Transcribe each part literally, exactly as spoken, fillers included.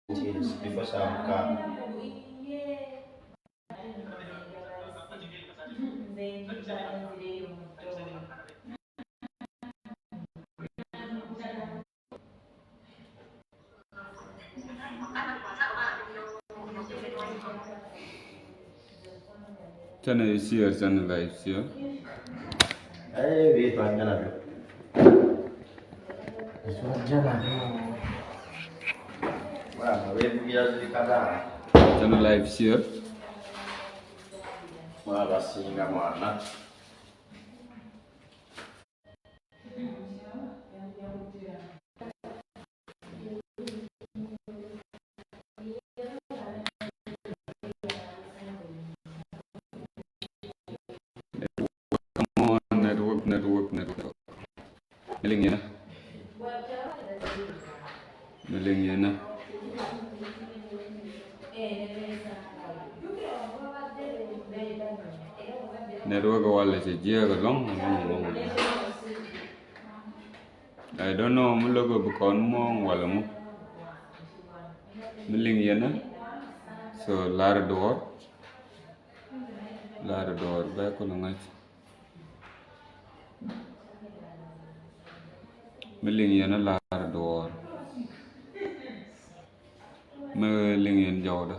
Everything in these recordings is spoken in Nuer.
Before some car. Canɛ share, canɛ live share. Ɛ, bi tuan jɛn a bi. Tuan jɛn a bi. Wa, wee bi ya di kada. Canɛ live share. Wa, ba singa mwana. Network, network, network, network. Mi liŋ yɛn ɛ. Mi liŋ yɛn ɛ. Network walɛ cɛ jiɛk ɛlɔ̱ŋ, ɛlɔ̱ŋ, ɛlɔ̱ŋ, ɛlɔ̱ŋ. I don't know, mi lo̱k bi kɔn muɔ̱ɔ̱ŋ walɛ mu. Mi liŋ yɛn ɛ. So, lar duɔ̱ɔ̱r. Lar duɔ̱ɔ̱r bɛ kulɛ ŋa̱c. Mi liŋ yɛn ɛ lar duɔ̱ɔ̱r. Mi liŋ yɛn jɔwdä.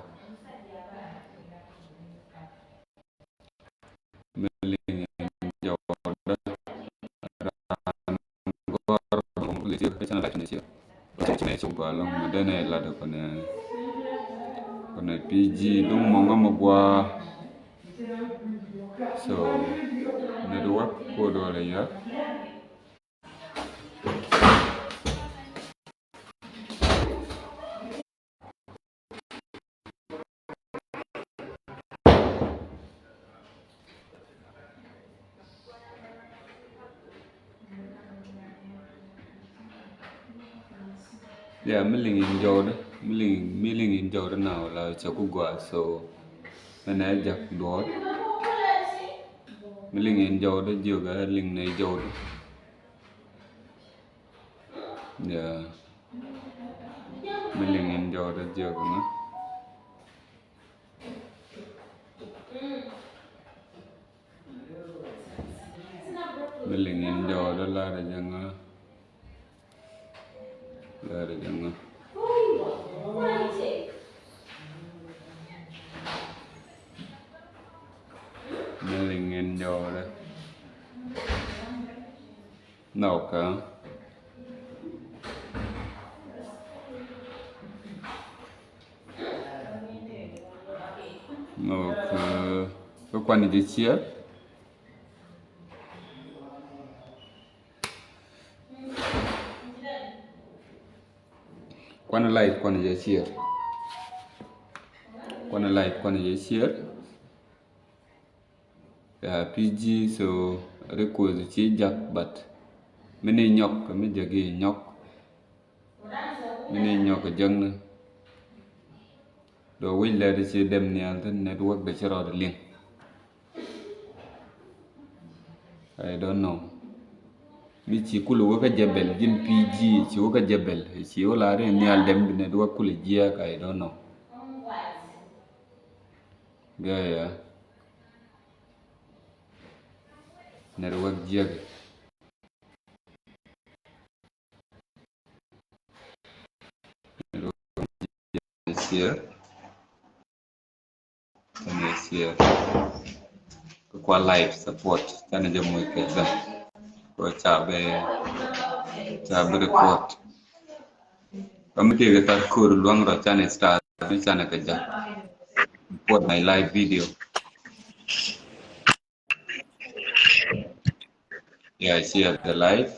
Mi liŋ yɛn jɔwdä. Raan gɔ̱r mɔ kulɛ ciek kä canɛ lac ni ciek. Cɛ cɛ mɛ cɛ gɔaa lɔŋ mɛ denɛ lat kɔnɛ kɔnɛ P G duŋ mɔ ŋa mɛ gɔaa. So network ko dɔlɛ ya. Yeah, mi liŋ in jɔwdä, mi liŋ, mi liŋ in jɔwdä na wala cɛ ku gɔaa, so mɛnɛ jak duɔɔr. Mi liŋ in jɔwdä jiök ɛ liŋ nɛ jɔwdä. Yeah. Mi liŋ in jɔwdä jiök nä. Mi liŋ in jɔwdä larɛ jɛ ŋa. Larɛ jɛ ŋa. Mi liŋ in jɔwdä. Nɔkä. Nɔkä. Kä kuan jɛ ciɛ. Kuan live kuan jɛ ciɛ. Kuan live kuan jɛ ciɛ. Ya, P G, so request ci jak, but mi ni nyɔk, mi jak i nyɔk. Mi ni nyɔk jak ni. Do wi̱c lɛ di ci dem nial tin network de ci rɔɔd liŋ. I don't know. Mi ci kul wä kä jebel, jin P G, ci wä kä jebel, ci wä la ri nial dem di network kul jiak, I don't know. Gaya. Network jiak. Network jiak. Thank you, share. Kua live support. Thank you, Jamuika. Kua chabe, chabe report. Kami tiga tar kur luang ro channel star, channel kaja. Report my live video. Yeah, share the live.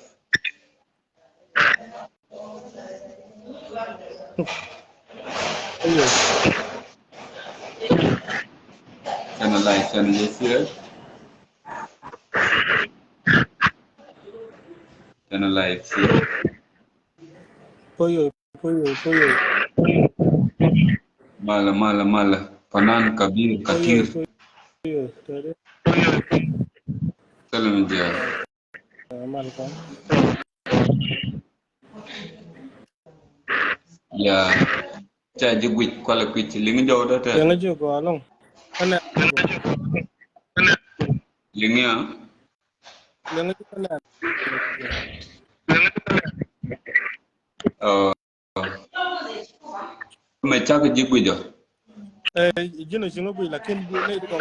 Channel live, channel yes here. Channel live here. Poyo, poyo, poyo. Mala, mala, mala. Fanan Kabir, Katir. Poyo, poyo. Salam, ja. Ya, Ca ji̱ guic kualɛ kuic liŋ jɔw dɔ tɛ. Liŋ ji̱ gɔaa ɛlɔ̱ŋ. Ɛnɛ. Liŋ ya. Liŋ ji̱ ɛnɛ. Ɔ. Mɛ cak ji̱ guic ɔ. Ɛ, ji̱n ɔ ci ŋä guic lakin bi nɛy ti kɔk.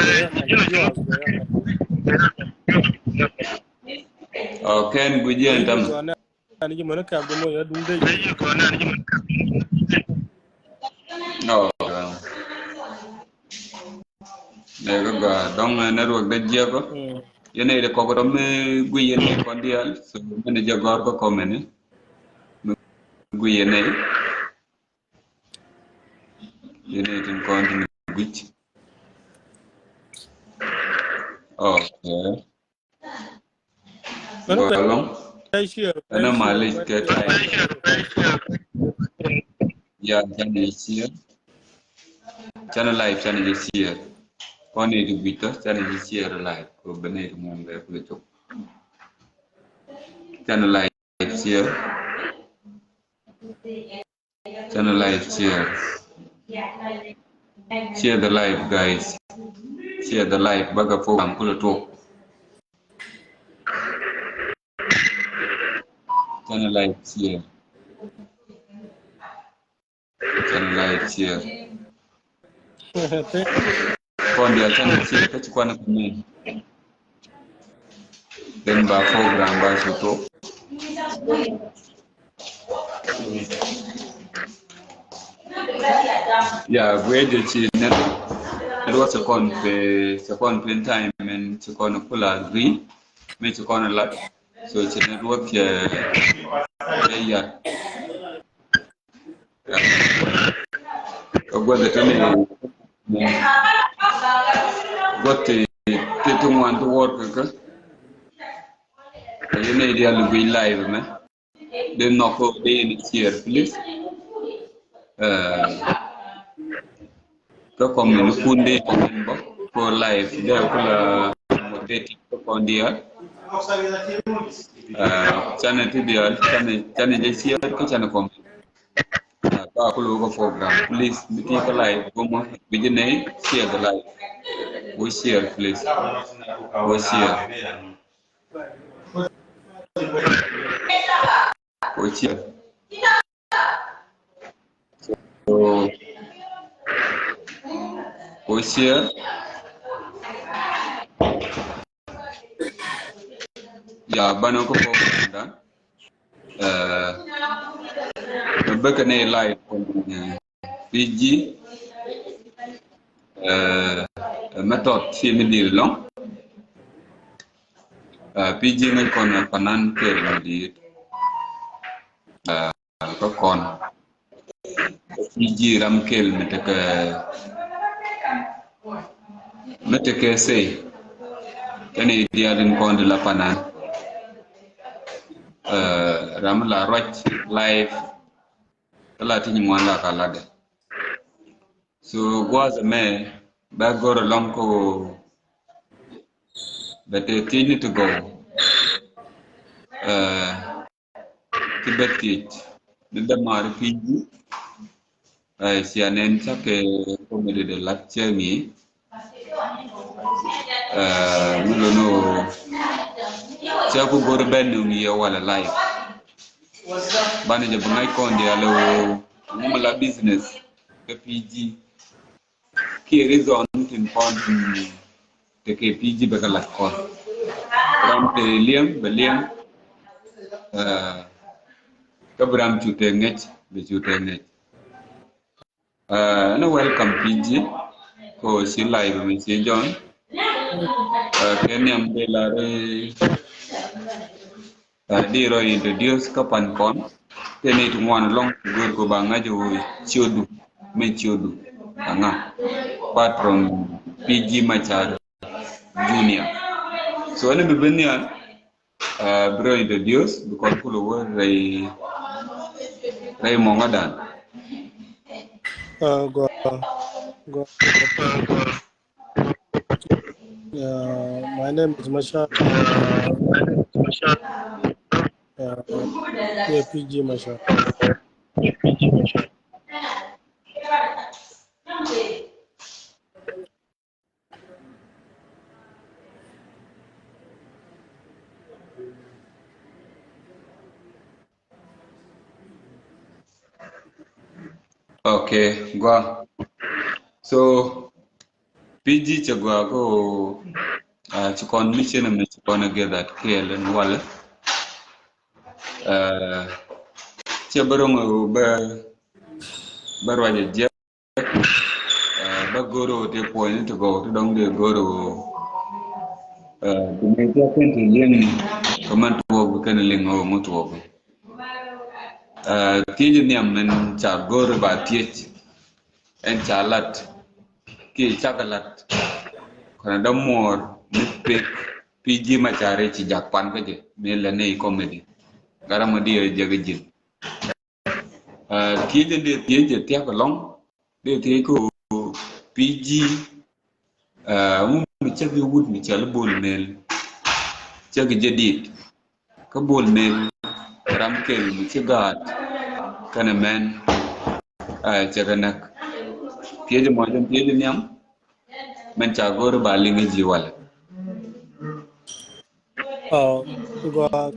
Ɔ, kɛn guic ji̱ ɛn tam. Ani ji̱ män kɛp di mɔ ya duŋ dee. Ɔ. Nɛ kä gɔaa dɔŋ, ɛ, network dee jiɛk ɔ. Mm. Yɛn nɛy ti kɔk rɔ mi guic yɛn nɛy kɔn diaal. So mɛn jɛ gɔr kä comment ni. Mi guic yɛn nɛy. Yɛn nɛy tin kɔn tin guic. Okay. Gɔaa ɛlɔ̱ŋ. Ɛnɛ malic kɛ time. Ya, canɛ jɛ share. Canɛ live, canɛ jɛ share. Kɔn ni ti guic tɔ, canɛ jɛ share live. Kɛ bɛ ni ti ŋuan bɛ kulɛ cop. Canɛ live share. Canɛ live share. Share the live, guys. Share the live. Bakɛ program kulɛ tuɔk. Canɛ live share. Canɛ live share. Kɔn diaal canɛ share kä ci kuanɛ comment. Then ba program ba cu tuɔk. Ya, guic jɛ ci nɛt. Nɛt wä ci kɔn pɛ, ci kɔn pɛ time mɛn ci kɔn kula agree. Mi ci kɔn lat. So ci nɛt wä cɛ, cɛ yat. Kä gua̱th ti ni gua̱th ti, ti, ti ŋuan ti wuɔr kä kä. Kä yɛn nɛy diaal guic live mɛ. Dee nhɔk kä dee yɛn share, please. Ɛ, kä comment kun dee yɛn bä kä live dee kula moderator kä kɔn diaal. Ɛ, canɛ ti diaal, canɛ, canɛ jɛ share kä canɛ comment. Ɛ, ba kulu kä program, please, mi ti kä live, gomɔ, bi ji̱ nɛy, share the live. Wä share, please. Wä share. Wä share. So, wä share. Ya, banɛ kä program dan. Ɛ, mɛ bäkɛ ni live kɔn, ɛ, P G, ɛ, mɛ tɔt ci mi dil lɔŋ. Ɛ, P G ŋäc kɔn panan kɛɛl mi dil. Ɛ, kä kɔn. P G ram kɛɛl mi tekɛ, mi tekɛ say. Kɛn i̱ diaal in kɔn ti la panan. Ɛ, ram la ruac live. Kä la ti nyin ŋuan la ka ladɛ. So gua̱a̱th ɛmɛ bɛ gör ɛlɔ̱ŋ kä bɛ te thiec ni ti gɔw. Ɛ, ti bɛ thiec ni dämaari P G. Ɛ, cia nɛn cakɛ comedy de lat cɛ mi. Ɛ, mi lo̱n ɣöö cɛ ku go̱r bɛn ni mi yɛ walɛ live. Banɛ jɛ bi ŋa̱c kɔn diaal ɣöö ŋu mi la business kä P G. Kiɛ reason tin kɔn tin tekɛ P G bɛ kɛ lat kɔn. Ram te liɛŋ bɛ liɛŋ. Ɛ, kä bi ram cu te ŋäc bɛ cu te ŋäc. Ɛ, ni welcome P G. Ko ci live mi ci join. Ɛ, kɛ niam de la re. Ɛ, di rɔ introduce kä pan kɔn. Kɛ ni ti ŋuan lɔŋ gör ko ba ŋa̱c ɣöö ciötdu mi ciötdu. Aŋa. Apart from P G Machar Junior. So ni bi bi nial. Ɛ, bi rɔ introduce bi kɔn kulɛ wä rɛy, rɛy mɔŋä dan. Ɛ, gua, gua. Ɛ, my name is Machar. Ɛ, yeah, P G Machar. Okay, gua. So, P G cɛ gua ko, ah, ci kɔn mi cɛ ni mi ci kɔn a gɛ that kɛɛl in walɛ. Ah, cɛ bä roŋ bä, bä ruacɛ jɛ. Ah, bä goro ti puɔ̱ny ti gɔw ti dɔŋ di goro. Ah, ti mi cɛ kɛn ti liŋ kɛ man tuɔk bi kɛn liŋ ŋɔ ŋɔ tuɔk. Ah, thiec nhiam min ca gor ba thiec. Ɛn ca lat. Ki cak lat. Kɔnɛ dɔ muɔr mi pek. P G ma ca rɛ ci jak pan kä jɛ. Mi lɛ ni comedy. Gara ma di jɛ kä jin. Ah, thiec ni di thiec jɛ thiak lɔŋ. Di thiec ko P G. Ah, ŋu mi cäk i̱ wut mi cɔal i̱ Bol Mel. Cäk i̱ jadid. Kä Bol Mel ram kɛl mi ci gaat kɛnɛ mɛn. Ah, cɛ kɛ näk. Thiec mɔc in thiec nhiam. Mɛn ca go̱r ba liŋ i̱ ji̱ walɛ. Oh, gua.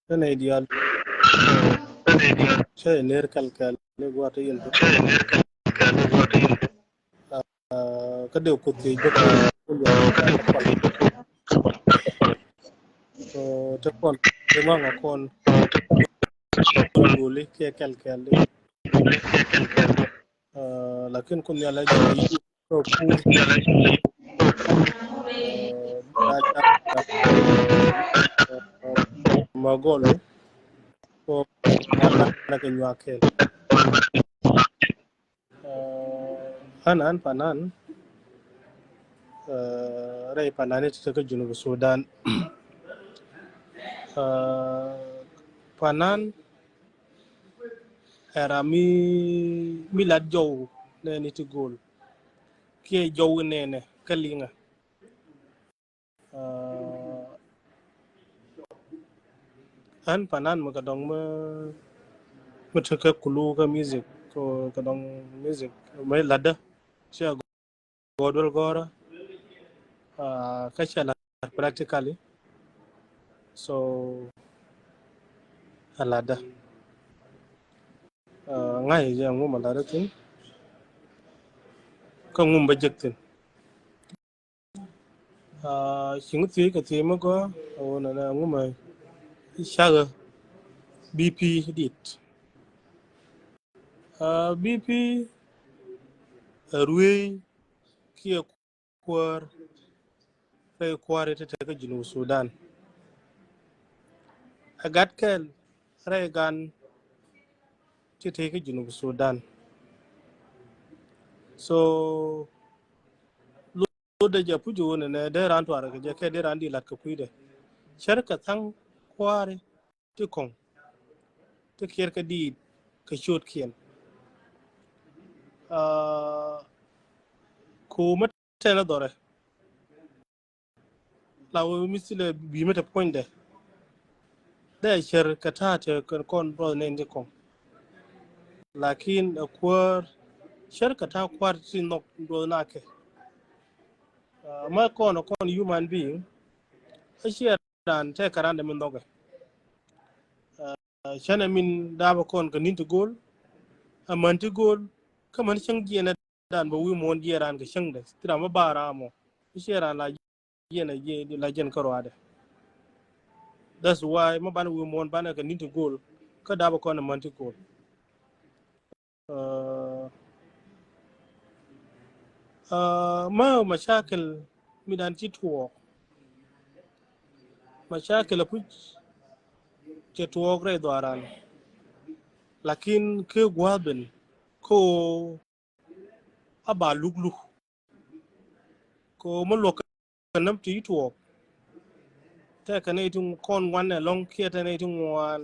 Kɛnɛ idial. Cɛ ner kɛl kɛl ni gua ti yil. Ah, kä dee kuth thiec bä. So, te kɔn, te ŋɔŋ a kɔn. Guli kiɛ kɛl kɛl di. Ah, lakin kun yala jɛ yi. So, kun yala jɛ yi. Ma gol. So, na kɛ nyuak kɛl. Ah, an, an panan. Ah, rɛy panan ni ti te kä Junub Sudan. Ah, panan ɛ ram mi, mi lat jɔw nɛ ni ti gol. Kiɛ jɔw nɛnɛ kä liŋa. Ah, an panan mi kɛ dɔŋ mi, mi tekɛ kulu kä music, kɛ, kɛ dɔŋ music mi ladä. Cɛ gɔɔd wal gɔɔrä. Ah, kä cɛ lat practically. So, a ladä. Ah, ŋa̱c jɛ ŋum a ladä thin. Kä ŋum bä jek thin. Ah, ci ŋu thiec kɛ thiec mi gɔaa, a wun a na ŋu mɛ cakɛ B P dit. Ah, B P a ruëëc kiɛ kuäär rɛy kuäär ti te kä Junub Sudan. A gat kɛl rɛy gan ti te kä Junub Sudan. So, Lotdɛ jɛ puc wun nɛ dee ran tuar kɛ jɛ kɛ dee ran di lat kɛ kui̱dɛ. Cär kɛ thaŋ kua̱ri ti kɔŋ ti kiɛr kɛ diit kɛ ciötkiɛn. Ah, ku mä tɛn dhɔrɛ. La wee mi thilɛ bi mi te puɔ̱nydɛ. Dee cär kɛ ta̱a̱ te kɛn kɔn brɔth nɛn ti kɔŋ. Lakin ɛ kuäär cär kɛ ta̱a̱ kua̱r ti nhɔk duɔth nakɛ. Ah, ma kɔn, kɔn human being. A ciɛ ran tɛ kɛ ran dɛ mi nhɔkɛ. Ah, cänɛ min da̱a̱pɛ kɔn kɛ ni̱n ti go̱o̱l. A män ti go̱o̱l kä män cäŋ jiɛn ɛ dan bä wi̱i̱ muɔ̱ɔ̱n jiɛn ran kɛ cäŋdɛ. Ti ram bä ba ram mɔ. A ciɛ ran la jiɛn a jiɛn la jiɛn kä ruaadɛ. That's why ma banɛ wi̱i̱ muɔ̱ɔ̱n banɛ kɛ ni̱n ti go̱o̱l kä da̱a̱pɛ kɔn a män ti go̱o̱l. Ah, ah, ma mashakil mi dan ci tuɔɔk. Mashakil a puc cɛ tuɔɔk rɛy dhɔaran. Lakin kɛ gua̱a̱th ben ko a ba luk luk. Ko ma luɔk kɛ näm ti tuɔɔk. Tɛ kɛ nɛy ti kɔn ŋuan ɛlɔ̱ŋ kiɛ tɛ nɛy ti ŋuan.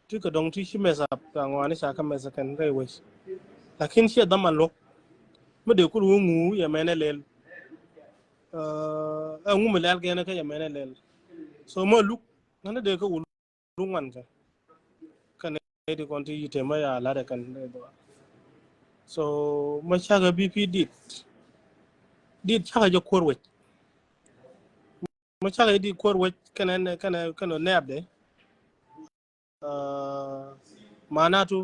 Ti kɛ dɔŋ ti ci mess up, ka ŋuan ca kɛ mess up kɛn rɛy wec. Lakin ciɛ dhaman luɔk. Mi dee kul wä ŋu yɛ mɛn ɛ lɛl. Ah, ɛ ŋu mi lɛl kɛn kɛ yɛ mɛn ɛ lɛl. So ma luk ŋa̱n dee kɛ wul luŋ wan kɛ. Kɛn nɛy ti kɔn ti yi̱t tëmä ya la̱t ɛ kɛn nɛy dhɔaar. So ma cakɛ B P dit. Dit cakɛ jɛ kuäär wec. Ma cakɛ dit kuäär wec kɛnɛ, kɛnɛ, kɛnɛ nɛɛpdɛ. Ah, Manatu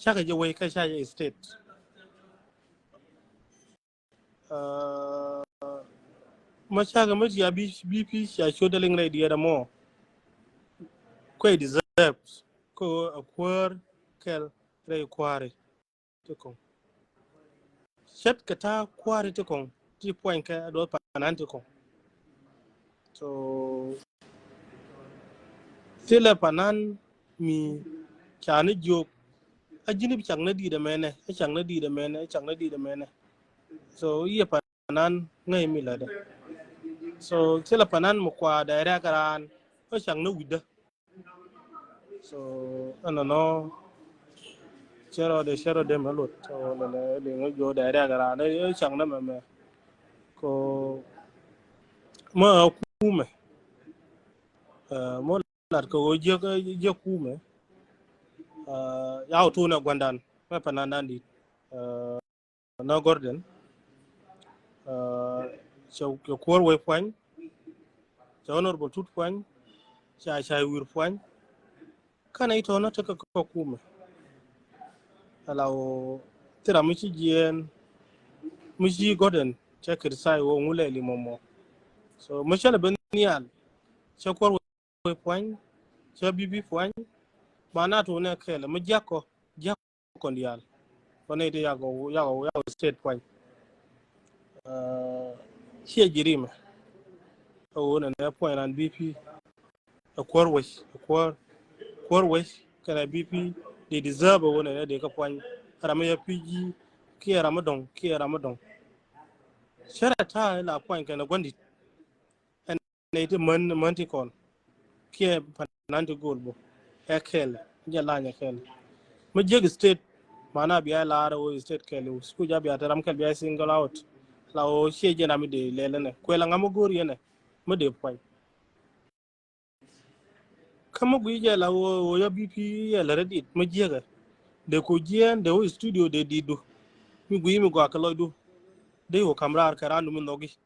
cakɛ jɛ wei kä ca jɛ state. Aa, ma cakɛ ma cia bi bi pi cia ciöt dee liŋ rɛy diɛɛr ɛmɔ. Kuɛ deserves kä a kuäär kɛl rɛy kuäär ti kɔŋ. Ce̱tkɛ ta̱a̱ kua̱ri ti kɔŋ ti puɔ̱nykɛ a duɔth panan ti kɔŋ. So thilɛ panan mi ca ni jiök a ji̱n i̱ cak ni di̱i̱t ɛmɛnɛ, i̱ cak ni di̱i̱t ɛmɛnɛ, i̱ cak ni di̱i̱t ɛmɛnɛ. So i̱ yɛ panan ŋäc mi lätdɛ. So thilɛ panan mi kua dɛɛrɛ kɛ raan i̱ cak ni wi̱cdä. So ɛnɔnɔ cɛ rɔ dee cɛ rɔ dee mɛ lot. So nɛnɛ dee ŋä juɔk dee riak raan ɛ caŋ nɛ mɛmɛ. Ko mɛ ɛ kumɛ. Ɛ mɔ lat kɛ ɣöö jiäk jiäk kumɛ. Ɛ yaw tuun ɛ gua̱ndan mɛ panandan dit. Ɛ Nɔ Gordon, aa, cɛ, cɛ kuäär wec puany, cɛ Honorable Tut puany, cɛ Acai Wir puany. Kanɛ itɔnɔ tekɛ kɛ kumɛ. Ala wä thira mi ci jiɛɛn, mi ci Gordon cɛ criticize wä ŋu lɛ li mɔmɔ. So mi cɛ lɛ ben nhial, cɛ kuäär wec puany, cɛ bibi puany, mana tu nɛ kɛlɛ mi jiak kɔ, jiak kɔn diaal. Kɔn nɛ ti yakɔ, yakɔ, yakɔ state puany. Aa, ciɛ jirimɛ. Ɛ wä nɛ nɛ puany ran bibi. Ɛ kuäär wec, ɛ kuäär, kuäär wec kɛnɛ bibi. They deserve ɛ wä nɛ nɛ dee kä puany. Ram mi yɛ P G, kiɛ ram mi dɔŋ, kiɛ ram mi dɔŋ. Cɛ rɛ ta̱a̱ la puany kɛnɛ gua̱ndit. Ɛn nɛy ti män, män ti kɔn kiɛ panan ti go̱o̱l bä. Ɛ kɛl jɛ lany ɛ kɛl. Mi jiäk state, mana bia lar ɛ wä state kɛl, ku ja bia te ram kɛl bia single out. La wä ciɛ jɛ na mi dee lɛl ɛnɛ kuɛ la ŋa mi go̱o̱r yɛn ɛ mi dee puany. Kä mi gui jɛ la wä wä ya B P yɛ lɛ rɛ dit mi jiäk ɛ. Dee ku jiɛn dee wä studio dee dit du. Mi gui mi gua kɛ lɔc du. Dee wä kam raar kɛ ran du mi nhɔki.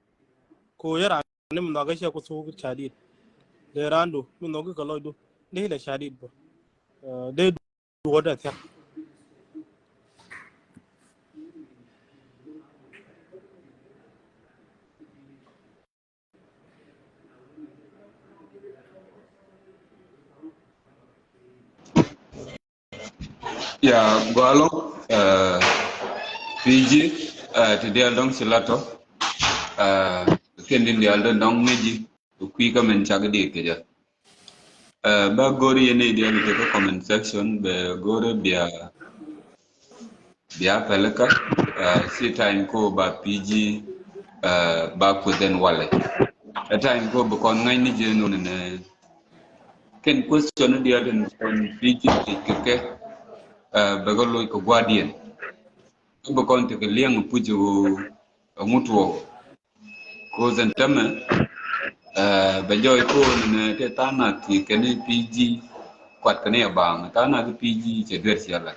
Ko yɛ ran ni mi nhɔk kä cɛ ku thuk ca dit. Dee ran du mi nhɔk kä lɔc du dee lɛ ca dit bä. Dee du wä dee thiak. Ya gualo, eh, P G, eh, ti dial dong silato, eh, kendi dial dong dong meji, kui ka men chak di keja. Eh, ba gori yene dial di ka comment section, be gori bia, bia pelika, eh, si time ko ba P G, eh, ba kuden wale. A time ko be kon ngai ni jenu ne, Kɛn question ni diaal tin kɔn P G ti kɛ kɛ, eh, bɛ kɛ loc kɛ guardian. Bɛ kɔn ti kɛ liɛŋ puc wu ŋut wɔ. Ko zɛn tɛmɛ, eh, bɛ jɔy ko ni nɛ tɛ thanak ti kɛ ni P G kuat kɛ ni a baŋ. Thanak P G cɛ duer cɛ la.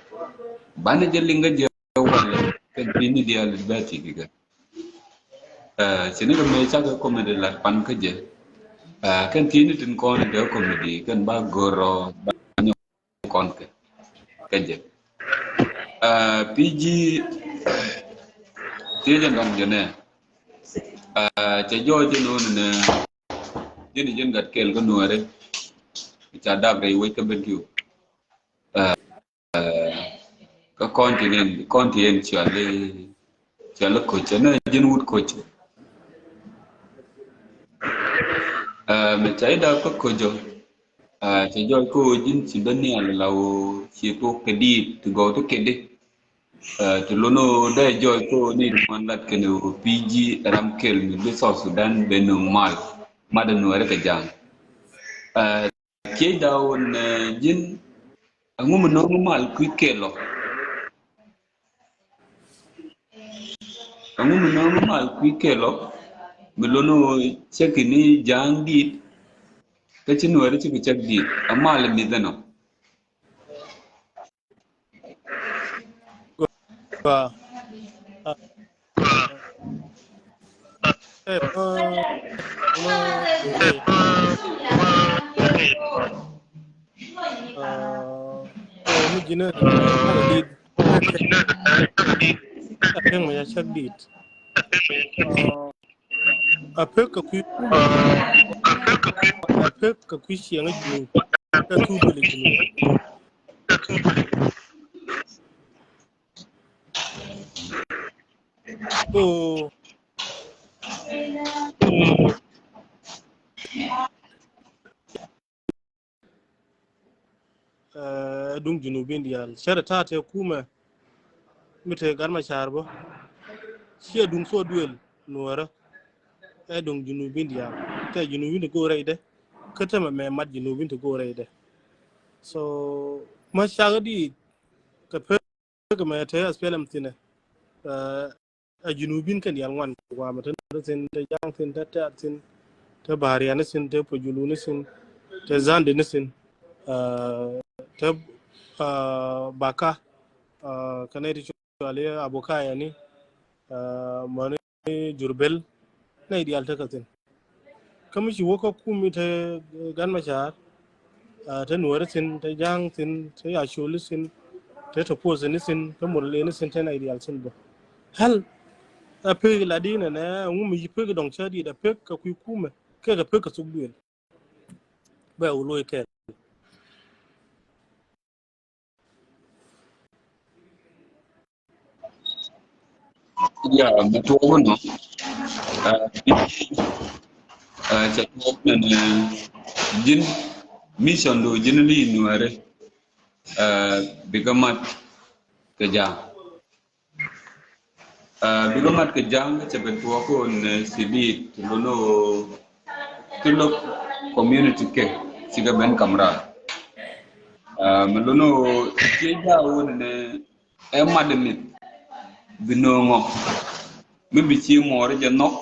Banɛ jɛ liŋ kɛ jɛ wal kɛn pi ni diaal bɛ ti kɛ kɛ. Eh, cini kɛ mëë cakɛ comedy lat pan kä jɛ. Eh, kɛn ti̱i̱ni tin kɔn in dee comedy kɛn ba gör rɔ ba nyɔ kɔn kɛ kä jɛ. Eh, P G ti̱i̱ jɛ dɔŋ jɛ nɛ. Eh, cɛ jɔɔc jɛ no̱o̱ni nɛ. Jɛn jɛn gat kɛl kä nuɔri. Ca dap rɛy wec kä ben kiw. Eh, kä kɔn ti nin kɔn ti yen cɔali cɔali koc ɛn ji̱n wut koc. Eh, mɛ ca ida kä koc ɔ. Eh, cɛ jɔɔc kä ji̱n ci ben ni ala la woo ci tok kɛ diit ti gɔw ti kedi. Eh, ti lono dee jɔɔc kä ni ti man lat kɛn woo P G ram kɛl mi bi South Sudan ben nuŋ mal mat nuɔri kɛ jaŋ. Eh, Kiec da wun, eh, ji̱n aŋu mi nɔŋ mal kui̱ kɛl ɔ. Aŋu mi nɔŋ mal kui̱ kɛl ɔ. Mi lo̱n wä cäk ni ja̱a̱ŋ di̱i̱t. Kä ci nuɛɛri ci bi cäk di̱i̱t a mal mi dhän ɔ. Gua. Ah. Eh, ma, ma, eh. Ah, mi ji̱n ɛ dit. A pek mɛ ya cak dit. A pek kɛ kui̱ kumɛ. A pek kɛ kui̱ ciɛŋä ji̱. Kɛ thuk bili ji̱. Ko ɛ duŋ Junubin diaal cɛ rɛ ta̱a̱ tɛ kumɛ. Mi te Gat Macar bä ciɛ duŋ thok duël Nuɔrä. Ɛ duŋ Junubin diaal tɛ Junubin ti go̱o̱r rɛydɛ. Kä tämɛ mɛ mat Junubin ti go̱o̱r rɛydɛ. So ma cak di kɛ pek mɛ te S P L M thinɛ. A Junubin kɛn diaal ŋuan guamɛ te Nuer thin, te Jaŋ thin, te Tɛt thin, te Bahrian thin, te Pajulu ni thin, te Zande ni thin, te Baka, kɛ nɛy ti cuali Abukaya ni, mɔni Jurbel, nɛy diaal te kɛ thin. Kä mi ci wä kä kum mi te Gat Macar, te Nuɔri thin, te Jaŋ thin, te Acoli thin, te Topos ni thin, te Murle ni thin, te nɛy diaal thin bä. Hal a pek la di nɛ nɛ ŋu mi yi pek dɔŋ cä di da pek ka kui̱ kumɛ kɛ ka pek ka thuk duël. Bɛ wä lo̱i kɛl. Ya, mi tuɔɔk nɔ. Cɛ tuɔɔk nɔ ni ji̱n mission do ji̱n ni Nuɛri. Bikɛ mat kɛ Ja̱a̱ŋ. Bikɛ mat kɛ Ja̱a̱ŋ cɛ ben tuɔɔk kɛ wun ni ci di ti lo̱n wä ti lo̱k community kɛ cikɛ ben kamra. Mi lo̱n wä ci ja̱a̱ wun ni ɛ mat mi bi nööŋɔ mi bi ci mɔɔri jɛ nhɔk.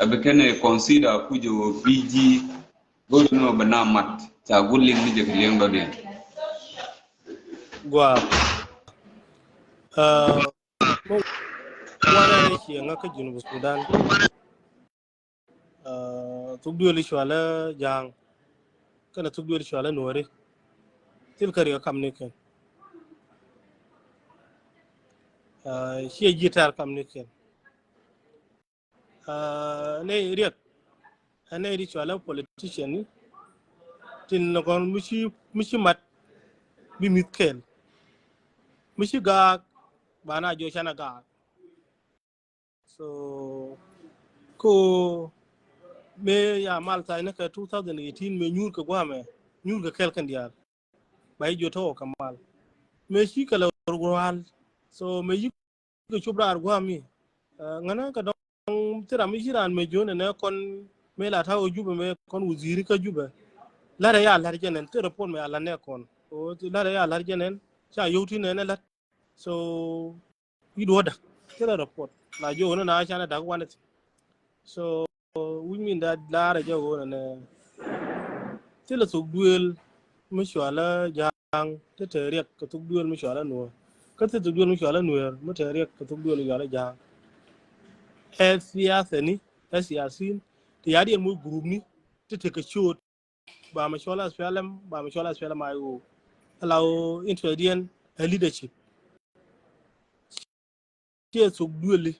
Ɛ bi kɛn ɛ consider kuc ɛ wä bi ji̱ go̱o̱r ni wä bi na mat ca guut liŋ ni jɛ kɛ liɛŋ dɔ̱diɛn. Gua. Ŋuan ni ciɛ ŋa kä Junub Sudan. Thuk duël i̱ cualä Ja̱a̱ŋ kɛnɛ thuk duël i̱ cualä Nuɔri. Thil kä riɛk kam ni kɛn. Ciɛ ji̱ tɛr kam ni kɛn. Nɛ riɛk ɛ nɛ di cualä politician ni tin nɔkɔn mi ci, mi ci mat bi mi̱th kɛl. Mi ci gaak ba na jiɔ canɛ gaak. So ko mëë ya mal tha̱a̱c ni kɛ two thousand eighteen mëë nyuur kɛ gua̱a̱mɛ nyuur kɛ kɛl kɛn diaal. Ba i̱ jiö tɔ̱ kɛ mal mëë ci kɛ lɛ rual. So mëë yi kɛ cop raar gua̱a̱mi ŋänä kɛ dɔ̱ŋ thil ram mi ci raan mëë jiö nɛ nɛ kɔn mëë la ta̱a̱ wä Jubɛ mëë kɔn wä zi̱i̱ri kä Jubɛ. La̱rɛ ya la̱r jɛ nɛn thil report mëë a la̱r nɛ kɔn la̱rɛ ya la̱r jɛ nɛn ca yio̱w ti nɛn ɛ la̱r. So wi̱i̱ duɔ̱ɔ̱dä thilɛ report la jiök ni na canɛ da̱k wanɛ thi̱n. So wi̱c min da laarɛ jɛ ɣöö nɛ thilɛ thok duëël mi cualä Ja̱a̱ŋ ti te riɛk kɛ thok duëël mi cualä Nuäär. Kä thilɛ thok duëël mi cualä Nuäär mi te riɛk kɛ thok duëël mi cualä Ja̱a̱ŋ. Ɛ thiathɛ ni ɛ thiathin ti ya̱diɛn moc group ni ti tekɛ ciööt. Ba mɛ cuɔl S P L M, ba mɛ cuɔl S P L M I O. Ala o interest diɛn ɛ leadership. Ciɛ thok duëli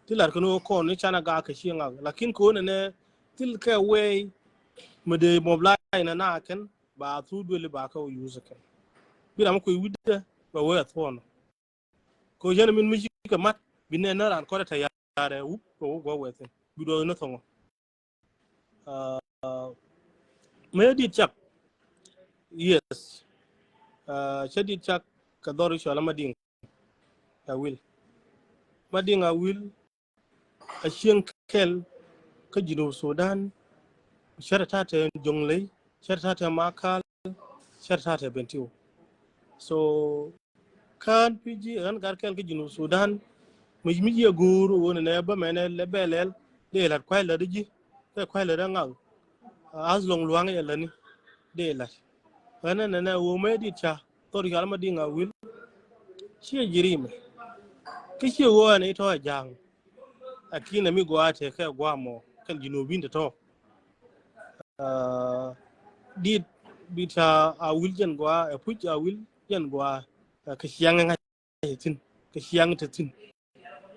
ti lar kɛn wä kɔn ni canɛ gaak kɛ ciɛ ŋak. Lakin kɛ wä nɛnɛ thil kɛ wɛy mɛ dee mobilize nɛ na kɛn ba thok duëli ba kɛ wä use kɛn. Bi ram kui̱ wi̱cdɛ bɛ wee a thuɔ̱ɔ̱n. Kɛ wä cɛn min mi ci kɛ mat bi nɛn ni ran kɔn ɛ tɛ̈ ya̱rɛ wup kɛ wä guɔ wee thin bi duɔth ni thɔŋɔ. Mëë dit cak. Yes. Cä dit cak kɛ dhɔr i̱ cualä Madiŋ Awil. Madiŋ Awil a cieŋ kɛl kä Junub Sudan. Cɛ rɛ ta̱a̱ tɛ Joŋley, cɛ rɛ ta̱a̱ tɛ Makal, cɛ rɛ ta̱a̱ tɛ Bentiu. So kään pi̱ ji̱ ɣän gat kɛl kä Junub Sudan. Mi mi jiɛ go̱o̱r ɣöö nɛ nɛ bä mɛnɛ lɛ bɛ lɛl dee la̱t kuay la̱t ji̱ kɛ kuay la̱t ŋak. As lɔŋ luaŋ yɛ lätni dee la̱t. Ɣän nɛ nɛ ɣöö mɛ dit ca thor yɔal Madiŋ Awil. Ciɛ ji̱ rimɛ kä ciɛ ɣöö ɛn itɔ a Ja̱a̱ŋ. Lakin ɛ mi gɔaa tëë kɛ gua̱a̱ mɔ kɛn Junubin tɔ̱tɔ̱. Dit bita Awil jɛn gɔaa ɛ puc Awil. jɛn gɔaa, ɛ, kɛ ciaŋ ŋa̱c thi̱n, kɛ ciaŋ te thi̱n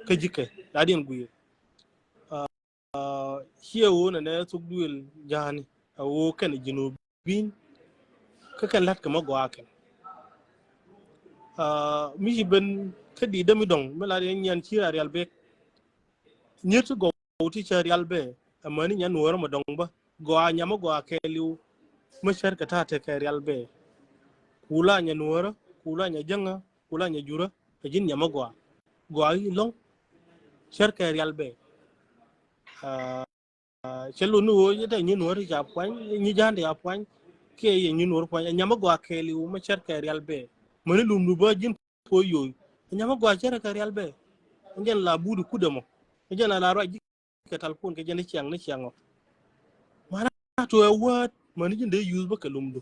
kä ji̱kɛ la diɛn guiir. Ɛ, ciɛ ɣöö nɛnɛ thok duëël ja̱a̱ni ɛ ɣöö kɛn ji̱n ɣöö bi̱i̱n kä kɛn la̱t kɛ mä gɔaa kɛn. Ɛ, mi ci ben kä di̱i̱t dämi dɔ̱ŋ mi la diɛn nyian ci ra rial bek. Nyier ti gɔw ti cɛ rial bɛ, amäni nya nuɔ̱ɔ̱rä mɔ dɔ̱ŋ bä. Gɔaa nyamä gɔaa kɛɛliw mä cär kɛ ta̱a̱ tekɛ rial bɛ. Kula nya nuɔ̱ɔ̱rä, kula nya jäŋä, kula nya jurä, a ji̱n nyamä gɔaa. Gɔaa i̱ lɔ̱ŋ cär kɛ rial bɛ. Aa, cɛ lun ni ɣöö yɛ tɛ nyi nuɔ̱ɔ̱rä ca puany, nyi ja̱a̱n ti ca puany. Kiɛ yɛ nyi nuɔ̱ɔ̱rä puany, a nyamä gɔaa kɛɛliw mä cär kɛ rial bɛ. Mäni lumdu bä ji̱n puɔ̱ yo̱o̱y. Nyamä gɔaa cärɛ kɛ rial bɛ. Jɛn la buut kudɛ mɔ. Jɛn la la ruac ji̱ kɛ talpon kɛ jɛn ni ciaŋ ni ciaŋ ɔ. Mana tu ɛ word mäni ji̱n dee use bä kɛ lumdu.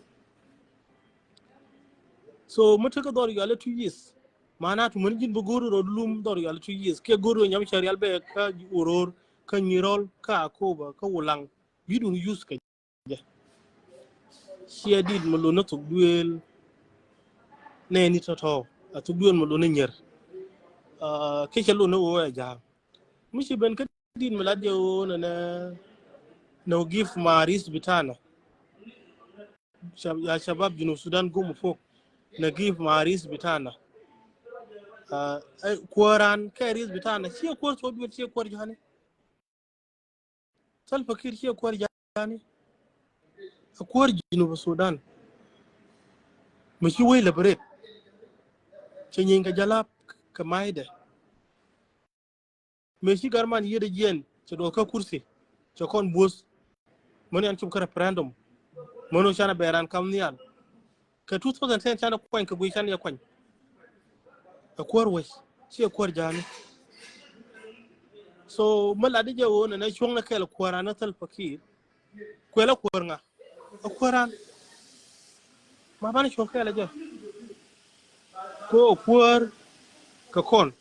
So mä tekɛ dhɔr yual ɛ two years. Mana tu mäni ji̱n bä go̱r rɔ lum dhɔr yual ɛ two years. Kiɛ go̱r rɔ nyam cɛ rial bɛ kä Uror, kä Nyirol, kä Akoba, kä Ulaŋ. Bi dun use kɛ jɛ. Ciɛ dit mi lun ni thuk duëël nɛɛni tɔ̱tɔ̱, a thuk duëël mi lun ni nyier. Aa, kɛ cɛ lun ni ɣöö ɛ ja̱a̱ŋ. Mi ci ben kä dit mi lat jɛ ɣöö nɛ, nɛ, nɛ give ma ris bitana. Shab-, ya shabab Junub Sudan gum fok. Nɛ give ma ris bitana. Aa, ɛ, kuäran kɛ ris bitana. Ciɛ kuäär thok duëël, ciɛ kuäär ja̱a̱ni. Salva Kiir ciɛ kuäär ja̱a̱ni. A kuäär Junub Sudan. Mi ci wec liberate. Cɛ nyieeny kɛ jalap kɛ maydɛ. Mi ci garman yiëëdɛ jiɛn cɛ duɔth kä kursi. Cɛ kɔn buɔth. Mäni an cop kä referendum. Mäni canɛ bɛɛran kam nhial. Kɛ two thousand ten canɛ kuany kɛ guiy canɛ yɛ kuany. Ɛ kuäär wec, ciɛ kuäär ja̱a̱ni. So mi lat di jɛ ɣöö nɛnɛ cuɔ̱ŋnɛ kɛɛl kuäär an Salva Kiir. Kuɛlɛ kuäär ŋa? Ɛ kuäär an. Ma banɛ cuɔ̱ŋ kɛɛl jɛ. Ko kuäär kɛ kɔn.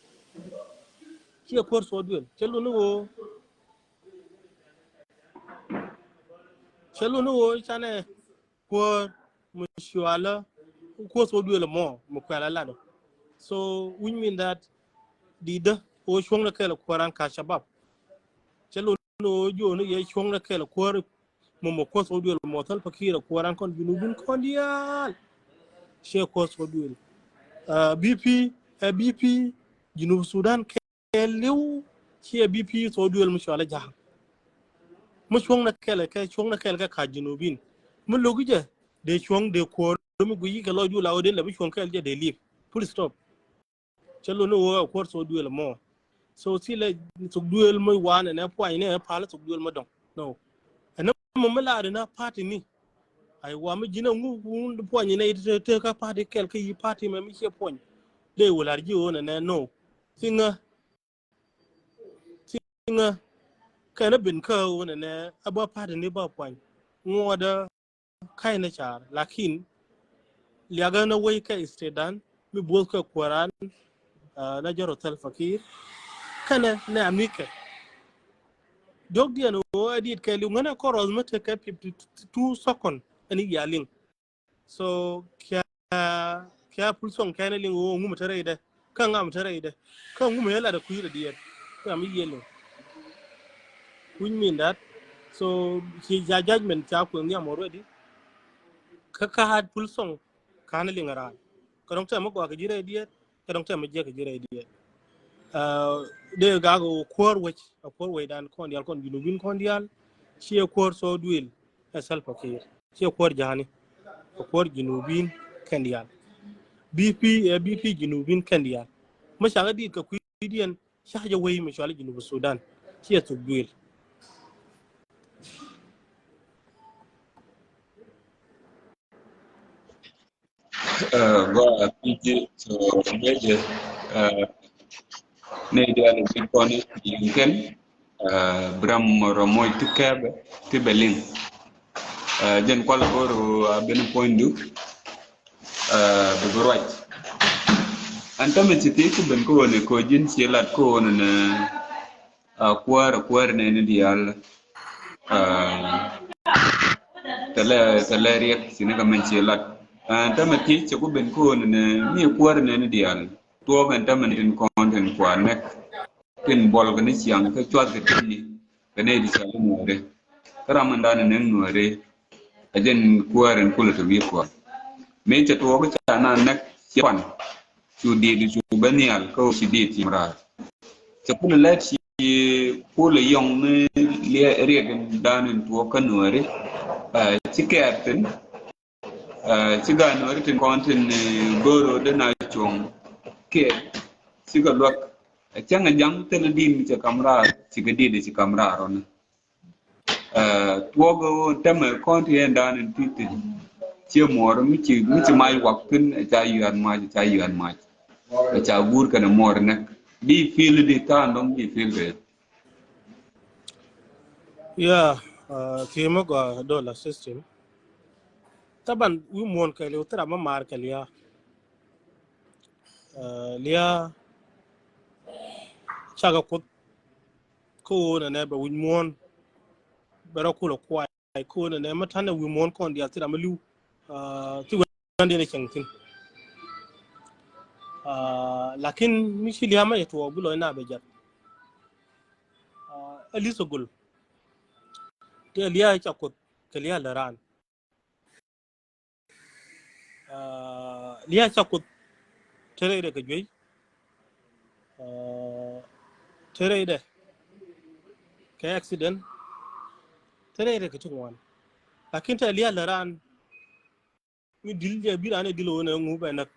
Ciɛ kuäär thok duëël. Cɛ lun ni ɣöö. Cɛ lun ni ɣöö canɛ kuäär mi cualä kuäär thok duëël mɔ mi kuɛl a lat ɔ. So which mean that di dä ɣöö cuɔ̱ŋnɛ kɛɛl kuäär an ka shabab. Cɛ lun ni ɣöö jiɔni yɛ cuɔ̱ŋnɛ kɛɛl kuäär mɔ mɔ kuäär thok duëël mɔ Salva Kiir a kuäär an kɔn Junubin kɔn diaal. Ciɛ kuäär thok duëël. Aa, B P, ɛ B P, Junub Sudan kɛ liw ciɛ B P thok duëël mi cualä ja̱a̱ŋ. Mi cuɔ̱ŋnɛ kɛɛl kɛ, cuɔ̱ŋnɛ kɛɛl kɛ ka Junubin. Mi lo̱k jɛ dee cuɔ̱ŋ dee kuäär mi guiy kɛ lɔcdu la ɣöö dee lɛ bi cuɔ̱ŋ kɛɛl jɛ dee lip. Full stop. Cɛ lun ni ɣöö ɛ kuäär thok duëël mɔ. So thilɛ thok duëël mi wanɛ nɛ puany nɛ pal thok duëël mi dɔ̱ŋ. No. Ɛn mɔ mi lar in a party ni. Ay wa mi ji̱n a ŋu wun puɔny inɛ it te, te kä party kɛl kä yi party mɛ mi ciɛ puɔny. Dee wä lar ji̱ ɣöö nɛ nɛ no. Thiŋä. Thiŋä. Kɛn a ben kä ɣöö nɛ nɛ a ba party ni ba puɔny. Ŋuɔdä ka̱y ni car. Lakin liakɛ ni wei kɛ state dan mi buɔth kɛ kuäran, ah, na jɔrɔ Salva Kiir. Kɛnɛ nɛ amikɛ. Diɔk diɛn ɣöö ɛ dit kɛ liw ŋänɛ kɔrɔth mi tekɛ fifty two second ɛn i̱ yia liŋ. So kia, kia pul sɔŋ kɛn liŋ ɣöö ŋum te rɛydɛ. Kä ŋam te rɛydɛ. Kä ŋum ɛ lat ɛ kui̱ rɛ diɛt. Kä ŋam i̱ yiël liŋ. Which mean that, so ci ja judgment ca kueŋ nhiam already. Kä ka hat pul sɔŋ kan liŋ ɛ raan. Kä dɔŋ tɛm mi gɔaa kɛ ji̱ rɛy diɛt. Kä dɔŋ tɛm mi jiɛk kɛ ji̱ rɛy diɛt. Aa, dee gak ɣöö kuäär wec, a kuäär wec dan kɔn diaal kɔn Junubin kɔn diaal. Ciɛ kuäär thok duëël ɛ Salva Kiir. Ciɛ kuäär ja̱a̱ni. A kuäär Junubin kɛn diaal. B P, ɛ B P Junubin kɛn diaal. Mi cakɛ dit kɛ kui̱diɛn, ca jɛ wei mi cuali Junub Sudan. Ciɛ thok duëël. Aa, gɔaa pi̱i̱ ji̱, so, ŋäcɛ, aa, nɛy diaal bi kɔn i̱ liŋ kɛn, aa, bi ram mɔ rɔ moc ti kɛɛpɛ ti bɛ liŋ. Aa, jɛn kual go̱o̱r ɣöö a ben puɔ̱nydu, aa, bi bi ruac. Ɛn tämɛ ci thiec ti ben kä ɣöö ni ko̱ ji̱n ci lat kä ɣöö ni, aa, kuäär, kuäär nɛɛni diaal. Aa, thilɛ, thilɛ riɛk ci ni kɛ mɛn ci lat. Ɛn tämɛ thiec cɛ ku ben ko̱o̱n ni mi kuäär ni ni diaal. Tuɔɔk ɛn tämɛ ni tin kɔn tin kua nɛk. Tin buɔl kɛ ni ciaŋ kä cuath kɛ tin ni kɛ ni di cɛ ni nuɔri. Kä ram ɛn dan ni nɛk nuɔri. Ɛ jɛn kuäär ɛn kulɛ ti wi̱i̱ kuäär. Mi cɛ tuɔɔk ca na nɛk ci pan. Cu diet cu bä nhial kä ci diet ci raar. Cɛ kulɛ lɛt ci kulɛ yɔŋ ni liɛ riɛk dan in tuɔɔk kä nuɔri. Ci kɛɛr thin. Ci gaat nuɔri tin kɔn tin go̱o̱r rot dee na cuɔ̱ŋ kɛɛr. Ci kɛ luäk. Cäŋ ɛ jaŋ thilɛ diet mi cɛ kam raar ci kɛ diet ci kam raar rɔni. Tuɔɔk tämɛ kɔn ti ɛn dan in ti ti. Ciɛ muɔr mi ci mi ci mac wak thin ɛ ca yuan mac ɛ ca yuan mac. Ɛ ca guur kɛnɛ muɔr nɛk. Di fil di tha̱a̱ŋ dɔ̱ŋ di fil kɛ. Yeah, uh, kiɛ mi gɔaa dollar system. Taban wi̱i̱ muɔ̱ɔ̱n kɛ liw thil ram mi maar kɛ lia̱a̱. Uh, lia̱a̱ cakɛ kuoth kä ɣöö nɛnɛ bɛ wi̱c muɔ̱ɔ̱n bɛ rɔ kulɛ kuay kä ɣöö nɛnɛ mi ta̱nɛ wi̱i̱ muɔ̱ɔ̱n kɔn diaal thil ram mi li̱w. Uh, ti wee nandin cieŋ thin. Uh, lakin mi ci lia̱a̱ ma yɛ tuɔɔk bi lɔc na bɛ jat. Uh, a li̱th a gol. Ti a lia̱a̱ ca kuoth kɛ lia̱a̱ lɛ raan. Uh, lia̱a̱ ca kuoth te rɛydɛ kɛ juey. Uh, te rɛydɛ kɛ accident. Te rɛydɛ kɛ ti ŋuan. Lakin te lia̱a̱ lɛ raan. Mi dil jɛ bi raan ɛ dil ɣöö nɛ ŋu bɛ näk.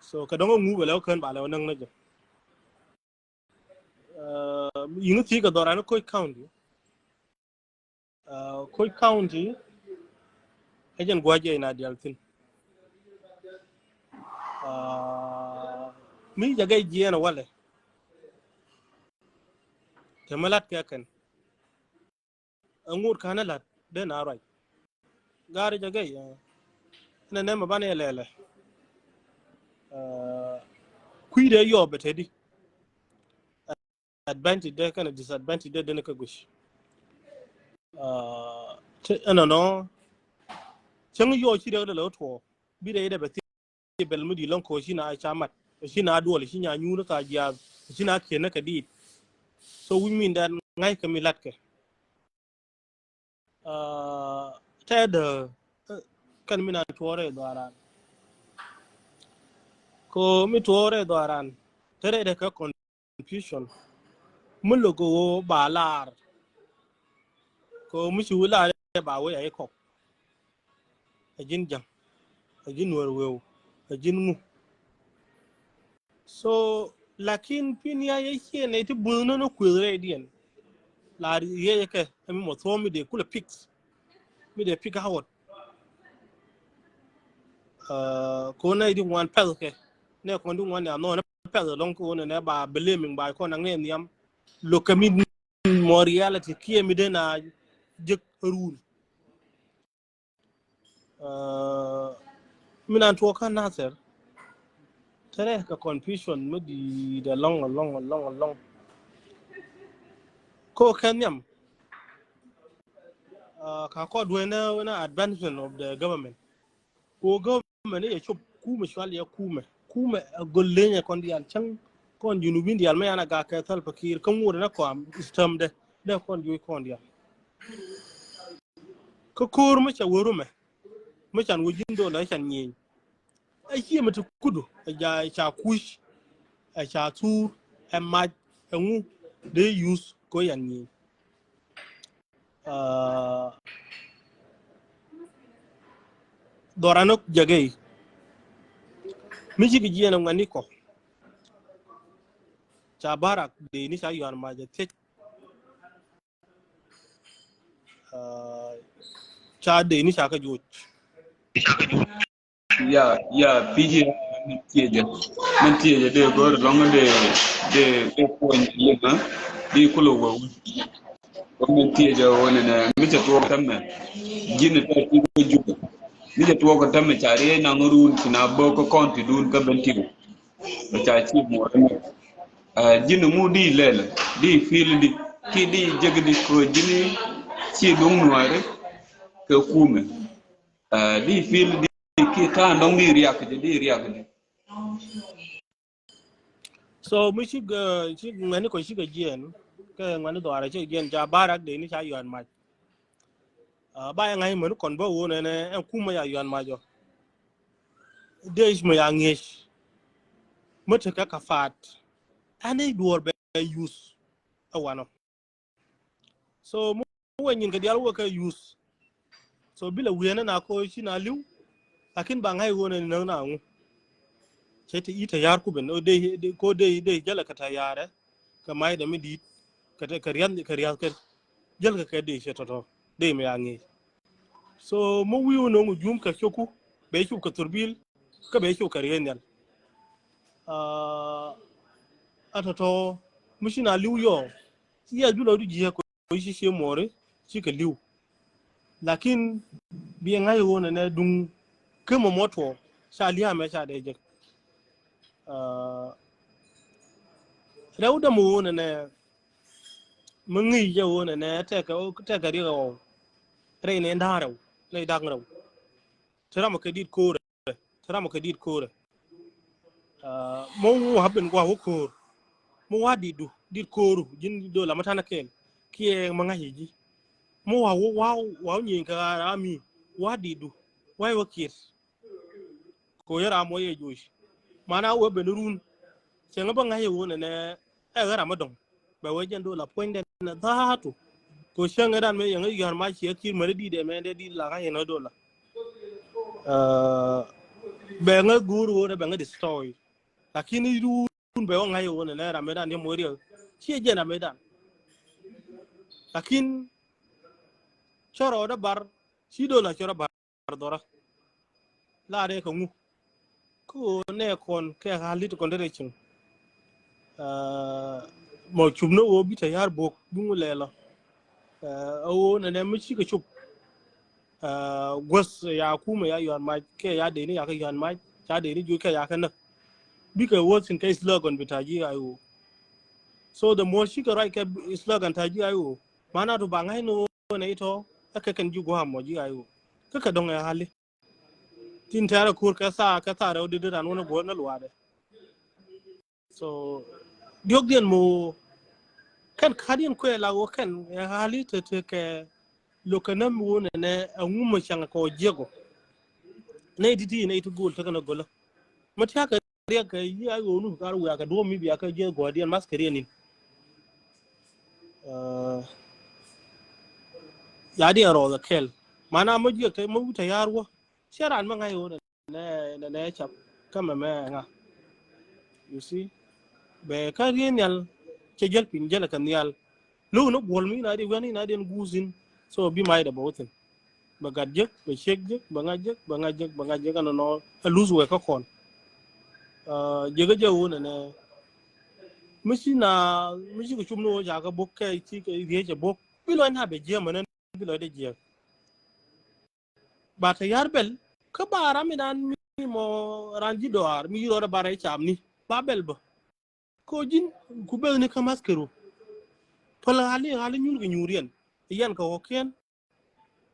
So kɛ dɔ̱ŋ ɛ ŋu bɛ lɛ wä kään ba lɛ wä näk nä jɛ. Uh, yiŋ thi̱i̱ kɛ dhɔran Koch County. Uh, Koch County ɛ jɛn gua̱c jɛ in a dial thin. Uh, mi jɛ gɛy jiɛn walɛ. Te mi lat kɛ kɛn. Ɛ ŋot ka̱n ɛ la̱t den a ruac. Gaari jɛ gɛy, eh, ɛn ɛ nɛmɛ banɛ lɛlɛ. Eh, kui̱dɛ yɔɔp bɛ te di. Advantage dɛ kɛnɛ disadvantage dɛ den kä guic. Eh, te ɛn ɛnɔ cäŋ yɔɔ ci rɛk dɛ lɛ wä tuɔɔk. Bi rɛy dɛ bɛ thi bɛl mi di lɔŋ kɛ ɣöö ci na ca mat, ci na duɔl, ci nya nyuur ka jiaath, ci na kiɛn kɛ diit. So wi̱c min dɛn ŋa̱ckɛ mi latkɛ. Ah, tɛɛdɛ, eh, kɛn mi na tuɔɔrɛ dhɔaran. Kɛ ɣöö mi tuɔɔrɛ dhɔaran te rɛydɛ kɛ kɔn confusion. Mi lo̱k kɛ ɣöö ba lar kɛ ɣöö mi ci wä lar ba wee a ikɔk. A ji̱n ja̱ŋ, a ji̱n nuɔr wëw, a ji̱n ŋu. So lakin pin ya yɛ ciɛ nɛ ti buth nä nä kuëth rɛydiɛn. Lar yɛ kɛ mi mɔ thuɔ̱ɔ̱m mi dee kulɛ fix. Mi dee pick out. Ah, kɔn nɛ di ŋuan pɛth kɛ nɛ kɔn di ŋuan ya nɔ nɛ pɛth lɔŋ kɔn nɛ ba blaming ba kɔn naŋ nɛ nhiam. Lo̱k kɛ mi mɔ reality kiɛ mi dee na jek run. Ah, mi nan tuɔk kä Nasir. Te rɛy kɛ confusion mi di dee lɔŋ lɔŋ lɔŋ lɔŋ. Ko kɛ nhiam. Ah, ka kɔt wee nɛ wee nɛ advancement of the government. Ko government ni yɛ cop kumɛ cual yɛ kumɛ. Kumɛ a gol lenyɛ kɔn dial cäŋ kɔn Junubin dial mɛ yan a gak kɛ Salva Kiir kä ŋuɔt nɛ kɔam stamp dɛ dɛ kɔn juɔc kɔn dial. Kä ko̱r mi ca wä rumɛ mi can wä ji̱n dollar can nyieny. A ciɛ mi ti kudu a ja ca kuc a ca thur a mac a ŋu dee use ko yan nyieny. Ah, dhɔran ɔ jagɛy mi ci kɛ jiɛn ɛ ŋuɛ̈tni kɔ. Ca barak dee ni ca yuan mac ɛ thiec. Ah, ca dee ni ca kɛ joc. Ya, ya, P G, min tiecä, min tiecä dee go̱o̱r lɔŋ dee, dee, dee puɔny lima, di kulɛ wä wä. Min tiecä wä nɛ nɛ mi cɛ tuɔɔk tämɛ. Ji̱n tɛ ti kɛ Jubɛ. Mi cɛ tuɔɔk tämɛ ca riey naŋ run ci na bä kä kɔn ti dun kä Bentiu. Ca ci muɔr nɛ. Ah, ji̱n ŋu di lɛl, di fil di, ki di jek di ko ji̱n ci duŋ nuɔri kɛ kumɛ. Di feel di ki ta̱a̱ dɔ̱ŋ di riak di, di riak di. So mi cik, cik ŋuɛni kɔ cik a jiɛn kɛ ŋuɛni dhɔaarɛ cik jiɛn ca barak dee ni ca yuan mac. Ba yɛ ŋa̱c mɛni kɔn bä wun ɛn ɛn kum mɛ ya yuan mac ɔ. Dee i̱c mɛ ya ŋiec mɛ tekɛ ka faat. Ɛn i̱ duɔɔr bɛ yuth ɛ wanɔ. So mi wee nyin kɛ dial wee kɛ yuth. So bilɛ wienɛ na ko ci na liw. Lakin ba ŋa̱c wun ɛn näk na ŋu. Cɛ ti i̱ tɛ yar kuben ko dee dee jälɛ kɛ tɛ yarɛ. Kɛ mac dɛ mi di̱i̱t kɛ riath kɛ riath kɛ jäl kɛ kɛ dee cɛ tɔtɔ dee mi a ŋi̱i̱c. So mi wi̱i̱ wä no̱o̱ŋ jum kɛ coku bɛ cop kɛ thurbil kä bɛ cop kɛ riee nhial. A tɔtɔ mi ci na li̱w yɔɔ ci yɛ julɔ du jiɛ kɔ ci cie muɔri ci kɛ li̱w. Lakin biɛ ŋa̱c wä nɛ nɛ duŋ kä mɔ mɔ tuɔ ca lia̱a̱ mɛ ca dee jek. Rɛw däm wä nɛ nɛ mi ŋi̱i̱c jɛ wä nɛ nɛ tɛkɛ tɛkɛ riɛk ɛ ɣɔw. Rɛy nɛ da̱a̱ rɛw nɛ da̱a̱ rɛw. Ti ram kɛ dit ko̱o̱rɛ ti ram kɛ dit ko̱o̱rɛ. Mɔ wä ben gua wä ko̱o̱r mɔ wa dit du dit ko̱o̱ru ji̱n dola ma tanɛ kɛl kiɛ ma ŋa̱c ji̱. Mɔ wa wä wa wa nyieeny kɛ ram mi wa dit du wa wä kiɛt. Ko yɛ ram wä yɛ joc mana wä ben run. Cɛ ŋä bä ŋa̱c wä nɛ nɛ ɛ ɣä ram mi dɔŋ. Bɛ wee jɛn dola puɔ̱nydɛ nɛ dhaatu. Ko cäŋ ɛ dan mɛ yɛŋ ɛ yɔ̱r ma ciɛ kir mɛ di dɛ mɛ dɛ di la ŋa̱c yɛn ɛ dola. Bɛ ŋä guur wä dɛ bɛ ŋä destroy. Lakin i̱ duun bɛ wä ŋa̱c wä nɛ nɛ ram mɛ dan yɛ mɔ riɛk ciɛ jɛn ram mɛ dan. Lakin cɔrɔ dɛ bar ci dola cɔrɔ bar dhɔra. La rɛ kɛ ŋu kä ɣöö nɛ kɔn kɛ ɣa̱l dit kɔn derɛ cieŋ. Mɔ cup ni ɣöö bi tɛ ya̱r buɔk bi ŋu lɛlɔ. Ɛ ɣöö nɛ nɛ mi cikɛ cup. Guäth ya kumɛ ya yuan mac kɛ ya dee ni ya kɛ yuan mac ca dee ni juc kɛ ya kɛ näk. Bikɛ worse in kɛ slogan bi ta̱ ji̱ ay ɣöö. So the more cikɛ ruac kɛ slogan ta̱ ji̱ ay ɣöö. Mana tu ba ŋa̱c ni ɣöö nɛ itɔ ɛ kɛ kɛn ji̱ gua̱a̱m mɔ ji̱ ay ɣöö kä kɛ dɔ̱ŋ ɛ ɣa̱li. Tin tɛrɛ kur kɛ thaa kɛ thaa rɛw dit ran wä ni guɔ̱r ni luaadɛ. So diɔ̱kdiɛn mi ɣöö kɛn ka̱diɛn kuɛ la ɣöö kɛn ɛ ɣa̱li te te kɛ lo̱k kɛ näm mi ɣöö nɛnɛ ɛ ŋumä cäŋ kɛ ɣöö jiɛk ɔ. Nɛy ti ti nɛy ti go̱o̱l tekɛ ni go̱lä mi tia̱kɛ riɛk kɛ yi a ɣöö nu kar wiaa kɛ duɔ̱ɔ̱p mi bia kɛ jiɛk gua̱a̱rdiɛn maskɛ riɛn in. Ya diɛn rɔɔth ɛ kɛl mana mä jiɛk te mä wi̱c te ya̱r wä. Cɛ raan mä ŋa̱c ɣöö nɛ nɛ nɛ cap kä mɛ mɛ ŋa. You see bɛ kä riee nhial cɛ jäl piny jäl kɛ nhial. Lo̱w ni guɔl mi na di wian ni na di ɛn guus in. So bi mac dɛ bɛ wä thin bɛ gat jek bɛ ciek jek bɛ ŋa̱c jek bɛ ŋa̱c jek bɛ ŋa̱c jek ɛn nɔ ɛ luth wɛ kä kɔn. Jek kä jɛ ɣöö nɛ nɛ mi ci na mi ci kɛ cum ni ɣöö ca kɛ bok kɛ ci kɛ riee cɛ bok bi lɔc na bɛ jiɛm ɛn bi lɔc dɛ jiɛk. Ba te yar bɛl kä ba ram mi dan mi mɔ ran ji̱ dɔaar mi rɔɔdɛ ba rɛy camni ba bɛl bä. Ko ji̱n ku beth ni kä maskɛru päl ɣali ɣali nyuur kɛ nyuur yɛn yɛn kɛ ɣɔkiɛn.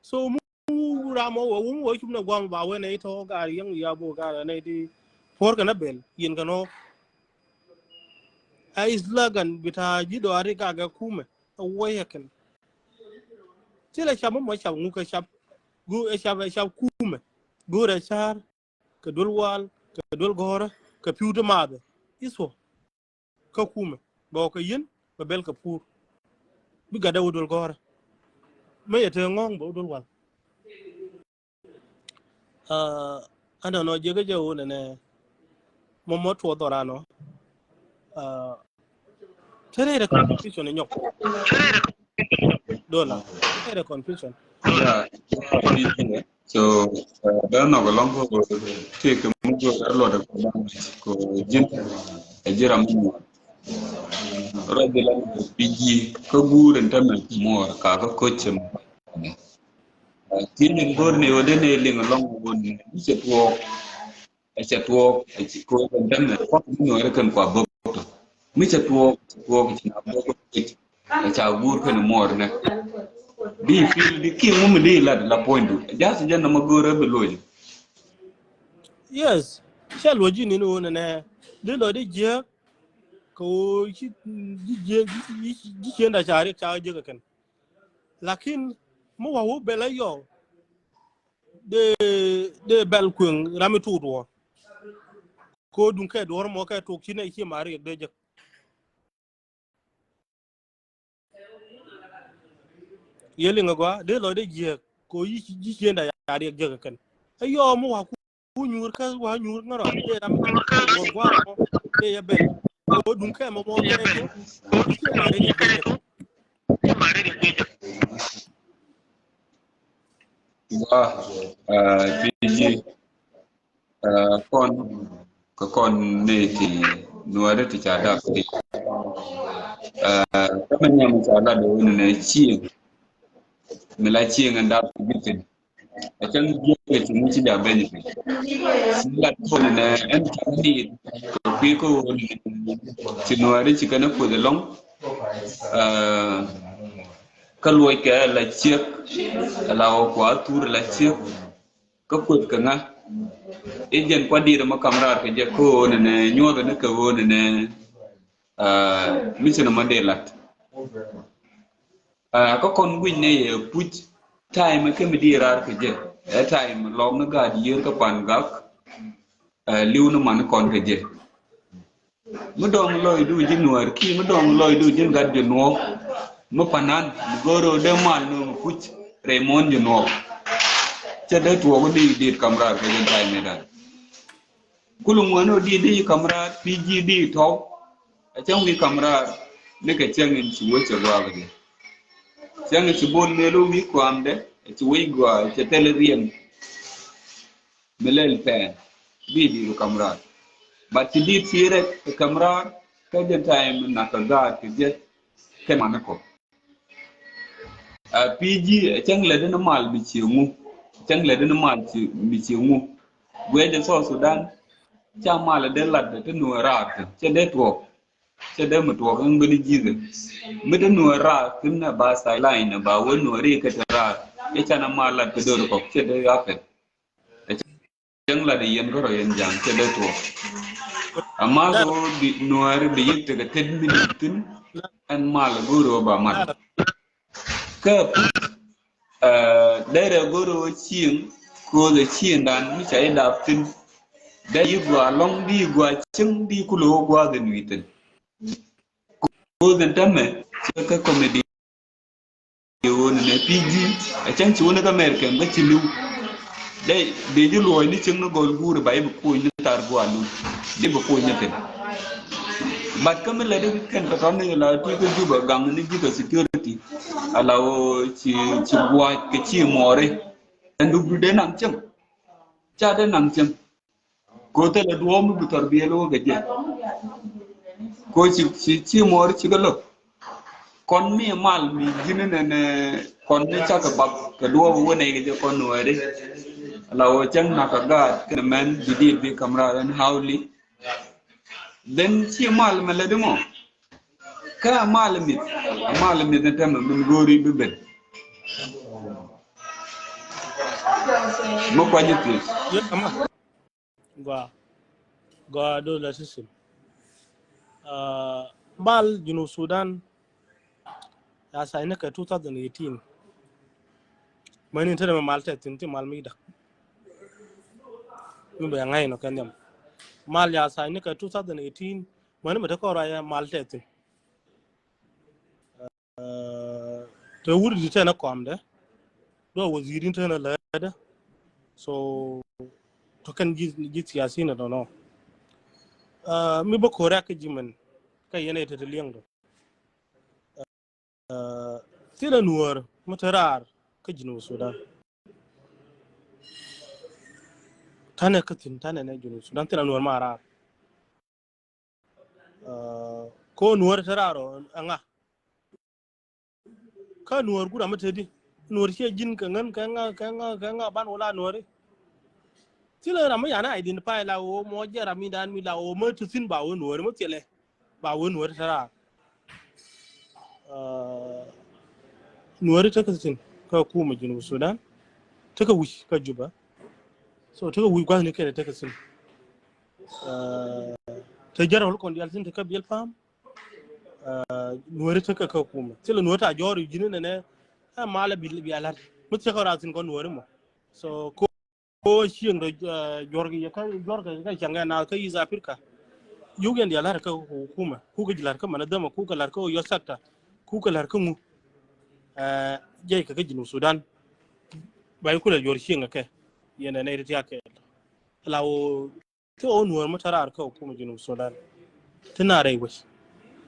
So mu ram ɔ wä wum wä cup nɛ guam ba wen ɛ itɔ gar yɛŋ ya bo gar ɛ nɛ ti puɔr kɛ nä bɛl yɛn kɛ nɔ. Ɛ islagan bita ji̱ dɔaar ri gagɛ kumɛ. Ɛ wä yɛ kɛn. Thilɛ cap mɔ mɔ cap ŋu kɛ cap gu ɛ cap ɛ cap kumɛ. Go̱o̱rɛ ca̱r kɛ duel wal kɛ duel gɔ̱rä kɛ pi̱w ti mathɛ. Ithwä kä kumɛ bɛ wä kɛ yien bɛ bɛl kɛ puur. Bi gatdɛ wä duel gɔ̱rä. Mä yɛ te ŋɔ̱ŋ bɛ wä duel wal. Ɛn nɔ jiɛk jɛ wun ɛnɛ mɔmɔ tuɔ dhɔran ɔ. Te rɛy rɛ confusion inyɔk. Dola te rɛy rɛ confusion. Yeah, so bɛ nɔk lɔŋ ko tëë kɛ muk ko luɔt ko ji̱n ɛ ji̱ ram muk. Rɔ ji̱ lam bi ji̱ kä guur in tämɛ muɔɔr ka kä koc cɛ muk. Tin in go̱r ni wä den ni liŋ lɔŋ wä ni cɛ tuɔɔk. Ɛ cɛ tuɔɔk ɛ ci ko̱o̱k ɛ dämɛ kuak mi nuɔɔri kɛn kua bäk tɔ. Mi cɛ tuɔɔk cɛ tuɔɔk ci na bäk tɔ. Ɛ ca guur kɛn muɔɔr nɛ. Di feel di kiɛ ŋu mi di lat la puɔ̱nydu. Just jɛn nɔmɔ go̱o̱rɛ bi luɔc. Yes. Cɛ luɔc ji̱ ni ni wun nɛ. Di lɔ di jiɛk. Kɛ woo ji̱ jiɛk ji̱ ciënda ca riɛk ca jiɛk kɛn. Lakin mi wa wä bɛl a yɔ. Dee dee bɛl kueŋ ram mi tuut wä. Ko duŋ kɛ duɔr mɔ kɛ tuɔk ci nɛ ci ma riɛk dee jek. Yeli ŋa gua dee lɔ dee jiɛk ko yi ci jiɛnda ya riɛk jek kɛn. Ɛ yɔ mi wa ku nyuur kä wa nyuur ŋa rɔ dee ram mi tuut wä gua mɔ dee yɛ bɛl. Ko duŋ kɛ mɔ mɔ kɛ jek. Ci ma riɛk dee jek. Gua ti ji̱ kɔn kɛ kɔn ni ti nuɔri ti ca dap ti. Kä mi nyam ca la dee wuni ni cieŋ mi la cieŋ in dap ti bitin. A cäŋ jiɛk kɛ ci mi ci ja ben ti ci la toni ni ɛn ca ni kɛ kui̱ kä wuni ti nuɔri ci kɛn kuoth ɛlɔŋ. Kä luɔc kɛ la ciek la wä kua thur la ciek. Kä kuoth kɛ ŋa i̱ jɛn kua diet mɔ kam raar kɛ jɛ kä ɣöö nɛnɛ nyuɔth ni kɛ ɣöö nɛnɛ mi ci nɔmɔ dee lat. Kä kɔn guic nɛ yɛ puc time kä mi dee raar kɛ jɛ ɛ time lɔk ni gaat yiër kä pan gak. Liw ni man kɔn kɛ jɛ. Mi dɔŋ lɔcdu ji̱ nuäär ki mi dɔŋ lɔcdu ji̱ gat ji̱ nuɔɔk. Mi panan mi go̱o̱r rɔ dee mal ni mi kuc rɛy muɔ̱n ji̱ nuɔɔk. Cɛ dee tuɔɔk ni dit kam raar kɛ ji̱ tay mi dan. Kulu ŋuɛn rɔ dit di kam raar pi ji̱ di tɔw. A cäŋ wi̱i̱ kam raar ni kɛ cäŋ in ci wec cɛ guaak di. Cäŋ in ci bol mel wi̱i̱ kuamdɛ ci wec guaak cɛ thɛl riɛm. Mi lɛl pɛn bi di̱i̱t kam raar. But ti di̱i̱t ti rɛk kam raar kä jɛ time nak kä gaat kɛ jɛ kɛ man kɔ. A P G a cäŋ lɛ den mal bi ci ŋu. Cäŋ lɛ den mal ci bi ci ŋu. Guɛ jɛ South Sudan ca mal den lat ti nuɛ raar ti cɛ dee tuɔk. Cɛ dee mi tuɔk in bini ji̱dhi mi dee nuɛ raar ti na ba sideline ba wä nuɛ ri kɛ ti raar. I̱ can a mal lat kɛ dor kɔk cɛ dee yapɛ. Cäŋ la di yɛn kärɔ yɛn ja̱a̱ŋ cɛ dee tuɔɔk. Ama kɛ wä bi nuääri bi yik tekɛ tet mi di thin. Ɛn mal go̱o̱ri wä ba mal. Kä puc derɛ go̱o̱ri wä cieŋ ko̱o̱th ɛ cieŋdan mi ca yi dap thin. Dee yi gua lɔŋ di gua cieŋ di kulɛ wä gua dhin wi̱i̱ thin. Ko̱o̱th ɛn tämɛ cɛ kä comedy. Wun ni P G a cäŋ ci wun ni kä American bä ci liw. Dee dee ji̱ luɔ̱ɔ̱c ni cieŋ ni gɔl guuri ba i̱ bi kuɔ̱ny ni tar gualu. Dee bi kuɔ̱ny ni kɛn. But kä mi lɛ di kɛn kɛ tɔn ni la ti kä Juba gaŋ ni ji̱ kä security. Ala wä ci ci gua̱a̱c kɛ ci mɔɔri. Ɛn duk du dee naŋ cieŋ. Ca dee naŋ cieŋ. Ko thilɛ duɔ̱ɔ̱p mi bi thɔr biɛl wä kɛ jɛ. Ko ci ci ci mɔɔr ci kɛ lo̱k. Kɔn mi mal mi ji̱n nɛn kɔn ni cakɛ bap kɛ duɔ̱ɔ̱p wä nɛy kɛ jɛ kɔn nuɛɛri. Ala wä cäŋ nak kɛ gaat kɛn mɛn bi diit bi kam raar ɛn hawli. Then ci mal mɛ lɛ di mɔ. Kä a mal mith a mal mith ni tɛmɛ min go̱o̱ri bi ben. Mi kuany thiec. Gua gua do la system. Mal Junub Sudan ya sign kɛ two thousand eighteen. Mani tɛrɛ mal tɛ tin ti mal mi dak. Mi bɛ ŋa̱i nɔ kɛ nhiam. Mal ya sign kɛ two thousand eighteen. Mani mɛ te kɔrɔ ya mal tɛ tin. Te wuri di tɛnɛ kɔmdɛ. Dua waziri tɛnɛ lɛdɛ. So to kɛn ji̱ ji̱ siasi na dɔnɔ. Mi bä korak kä ji̱ mɛn kä yɛn ɛ te te liɛŋ dɔ. Thilɛ nuɔr mi te raar kä Junub Sudan. Tanɛ kä thin tanɛ nɛ Junub Sudan thilɛ nuɔr ma raar. Ko nuɔr te raar ɔ ɛŋa. Kä nuɔr gura mi te di nuɔr ciɛ ji̱n kɛ ŋän kɛ ŋa kɛ ŋa kɛ ŋa ban wala nuɔri. Thilɛ ram mi yan identify la woo mɔ jɛ ram mi dan mi la woo mɔ ti thin ba woo nuɔri mɔ thilɛ ba woo nuɔri te raar. Nuääri tekɛ thi̱n kä kumɛ Junub Sudan. Tekɛ wi̱c kä Juba. So tekɛ wi̱c gua̱thni kɛn tekɛ thi̱n. Te jɛrɛ wä kɔn dial thi̱n te kä biɛl pa̱a̱m. Nuääri tekɛ kä kumɛ thilɛ nuääri ta jɔɔr ji̱n nɛnɛ. Ɛ malɛ bi bi alat mi thiekɛ raa thi̱n kɔn nuääri mɔ. So ko ko cieŋ rɔ juɔr kɛ kä juɔr kɛ kä cäŋ ɛ na kä East Africa. Yuk yɛn dial lat kä kumɛ kukɛ ji̱ lat kä mɛn ɛ dhämɛ kukɛ lat kä yɔ sector kukɛ lat kä ŋu. Jɛy kɛ kä Junub Sudan. Ba i̱ kulɛ juɔr cieŋ ɛ kɛ yɛn ɛ nɛy ti tiak kɛ la wä. Ti ɣɔw nuäär mi te raar kä kumɛ Junub Sudan. Ti na rɛy wec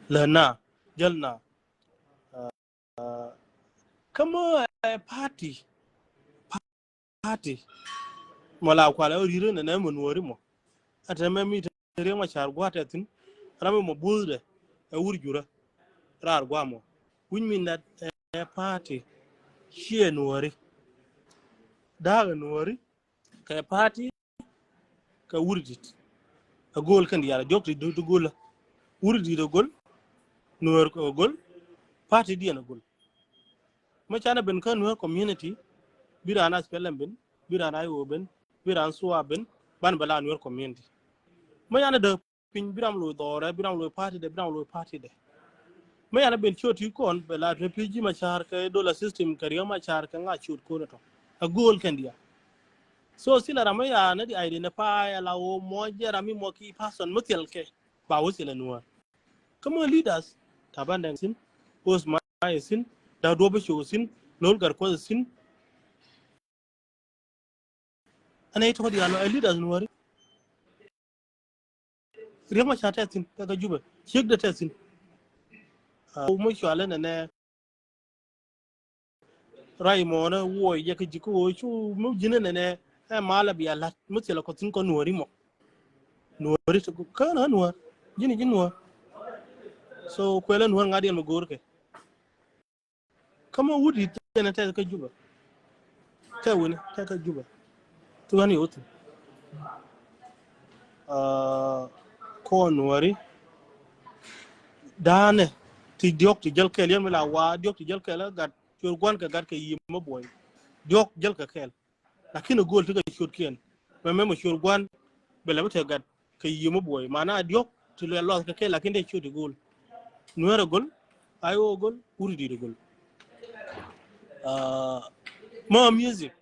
lä na jäl na. Kä mä ɛ party party mɔ la kual ɛ ri̱rä nɛ nɛ mɔ nuääri mɔ. Ɛ te mɛ mi te Riek Machar gua̱a̱t ɛ thi̱n ram mɔ buuthdɛ ɛ wur jurä raar gua̱a̱ mɔ. Which mean that ɛ party ciɛ nuääri da̱a̱k ɛ nuääri. Kɛ party kɛ wur dit. Ɛ go̱o̱l kɛn diaal ɛ diɔ̱k ti go̱o̱l. Wur dit ɛ go̱o̱l. Nuäär ɛ go̱o̱l. Party diɛn ɛ go̱o̱l. Mä canɛ ben kä nuäär community. Bi raan a spelɛm ben bi raan a iwö ben bi raan sua ben. Ban bɛ la nuäär community. Mä canɛ dee piny bi ram loc dhɔrɛ bi ram loc party dɛ bi ram loc party dɛ. Mä yan ben ciöt ti kɔn bɛ la refugee Machar kɛ dollar system kɛ Riek Machar kɛ ŋa ciöt kɔn tɔ. A goal kɛn dia. So thilɛ ram mä ya nɛ di identify ala wä mɔ jɛ ram mi mɔ ki person mä thil kɛ ba wä thilɛ nuäär. Kä mä leaders Taban Deng thin, Osman thin, Dak Duɔp Cok thin, Lol Gatkuoth thin. Ɛn ɛ tɔ̱ diaal ɛ leaders nuääri. Riek Machar tɛ thi̱n tɛ kä Jubɛ ciek dee tɛ thi̱n. Wä mi cualɛ nɛnɛ ray mɔnɛ wuɔy jɛ kä ji̱ kä wä cu mi ji̱n nɛnɛ. Ɛ malɛ bia la̱t mi thilɛ kɔ thi̱n kɔ nuääri mɔ. Nuääri kä na nuäär ji̱n ji̱n nuäär. So kuɛlɛ nuäär ŋa̱diɛn mi go̱o̱r kɛ. Kä ma wut i̱ tɛnɛ tɛth kä Jubɛ. Tɛ wini tɛ kä Jubɛ. Thi ɣän i̱ wä thi̱n. Kɔn wari da̱a̱nɛ ti diɔ̱k ti jäl kɛl yɛn mi la wa diɔ̱k ti jäl kɛl gat cuɔr gua̱n kɛ gat kɛ yi̱i̱m mä buɔy. Diɔ̱k jäl kɛ kɛl. Lakin a go̱o̱l ti kɛ ciötkiɛn mɛ mɛ mɛ ciöt gua̱n bɛ lɛ bi tɛ gat kɛ yi̱i̱m mi buɔy. Mana diɔ̱k ti luɛl lɔth kɛ kɛ lakin tɛ ciöt ti go̱o̱l. Nuɛɛr a go̱l, ay wä a go̱l, wut i̱ di̱i̱t a go̱l. Mä music,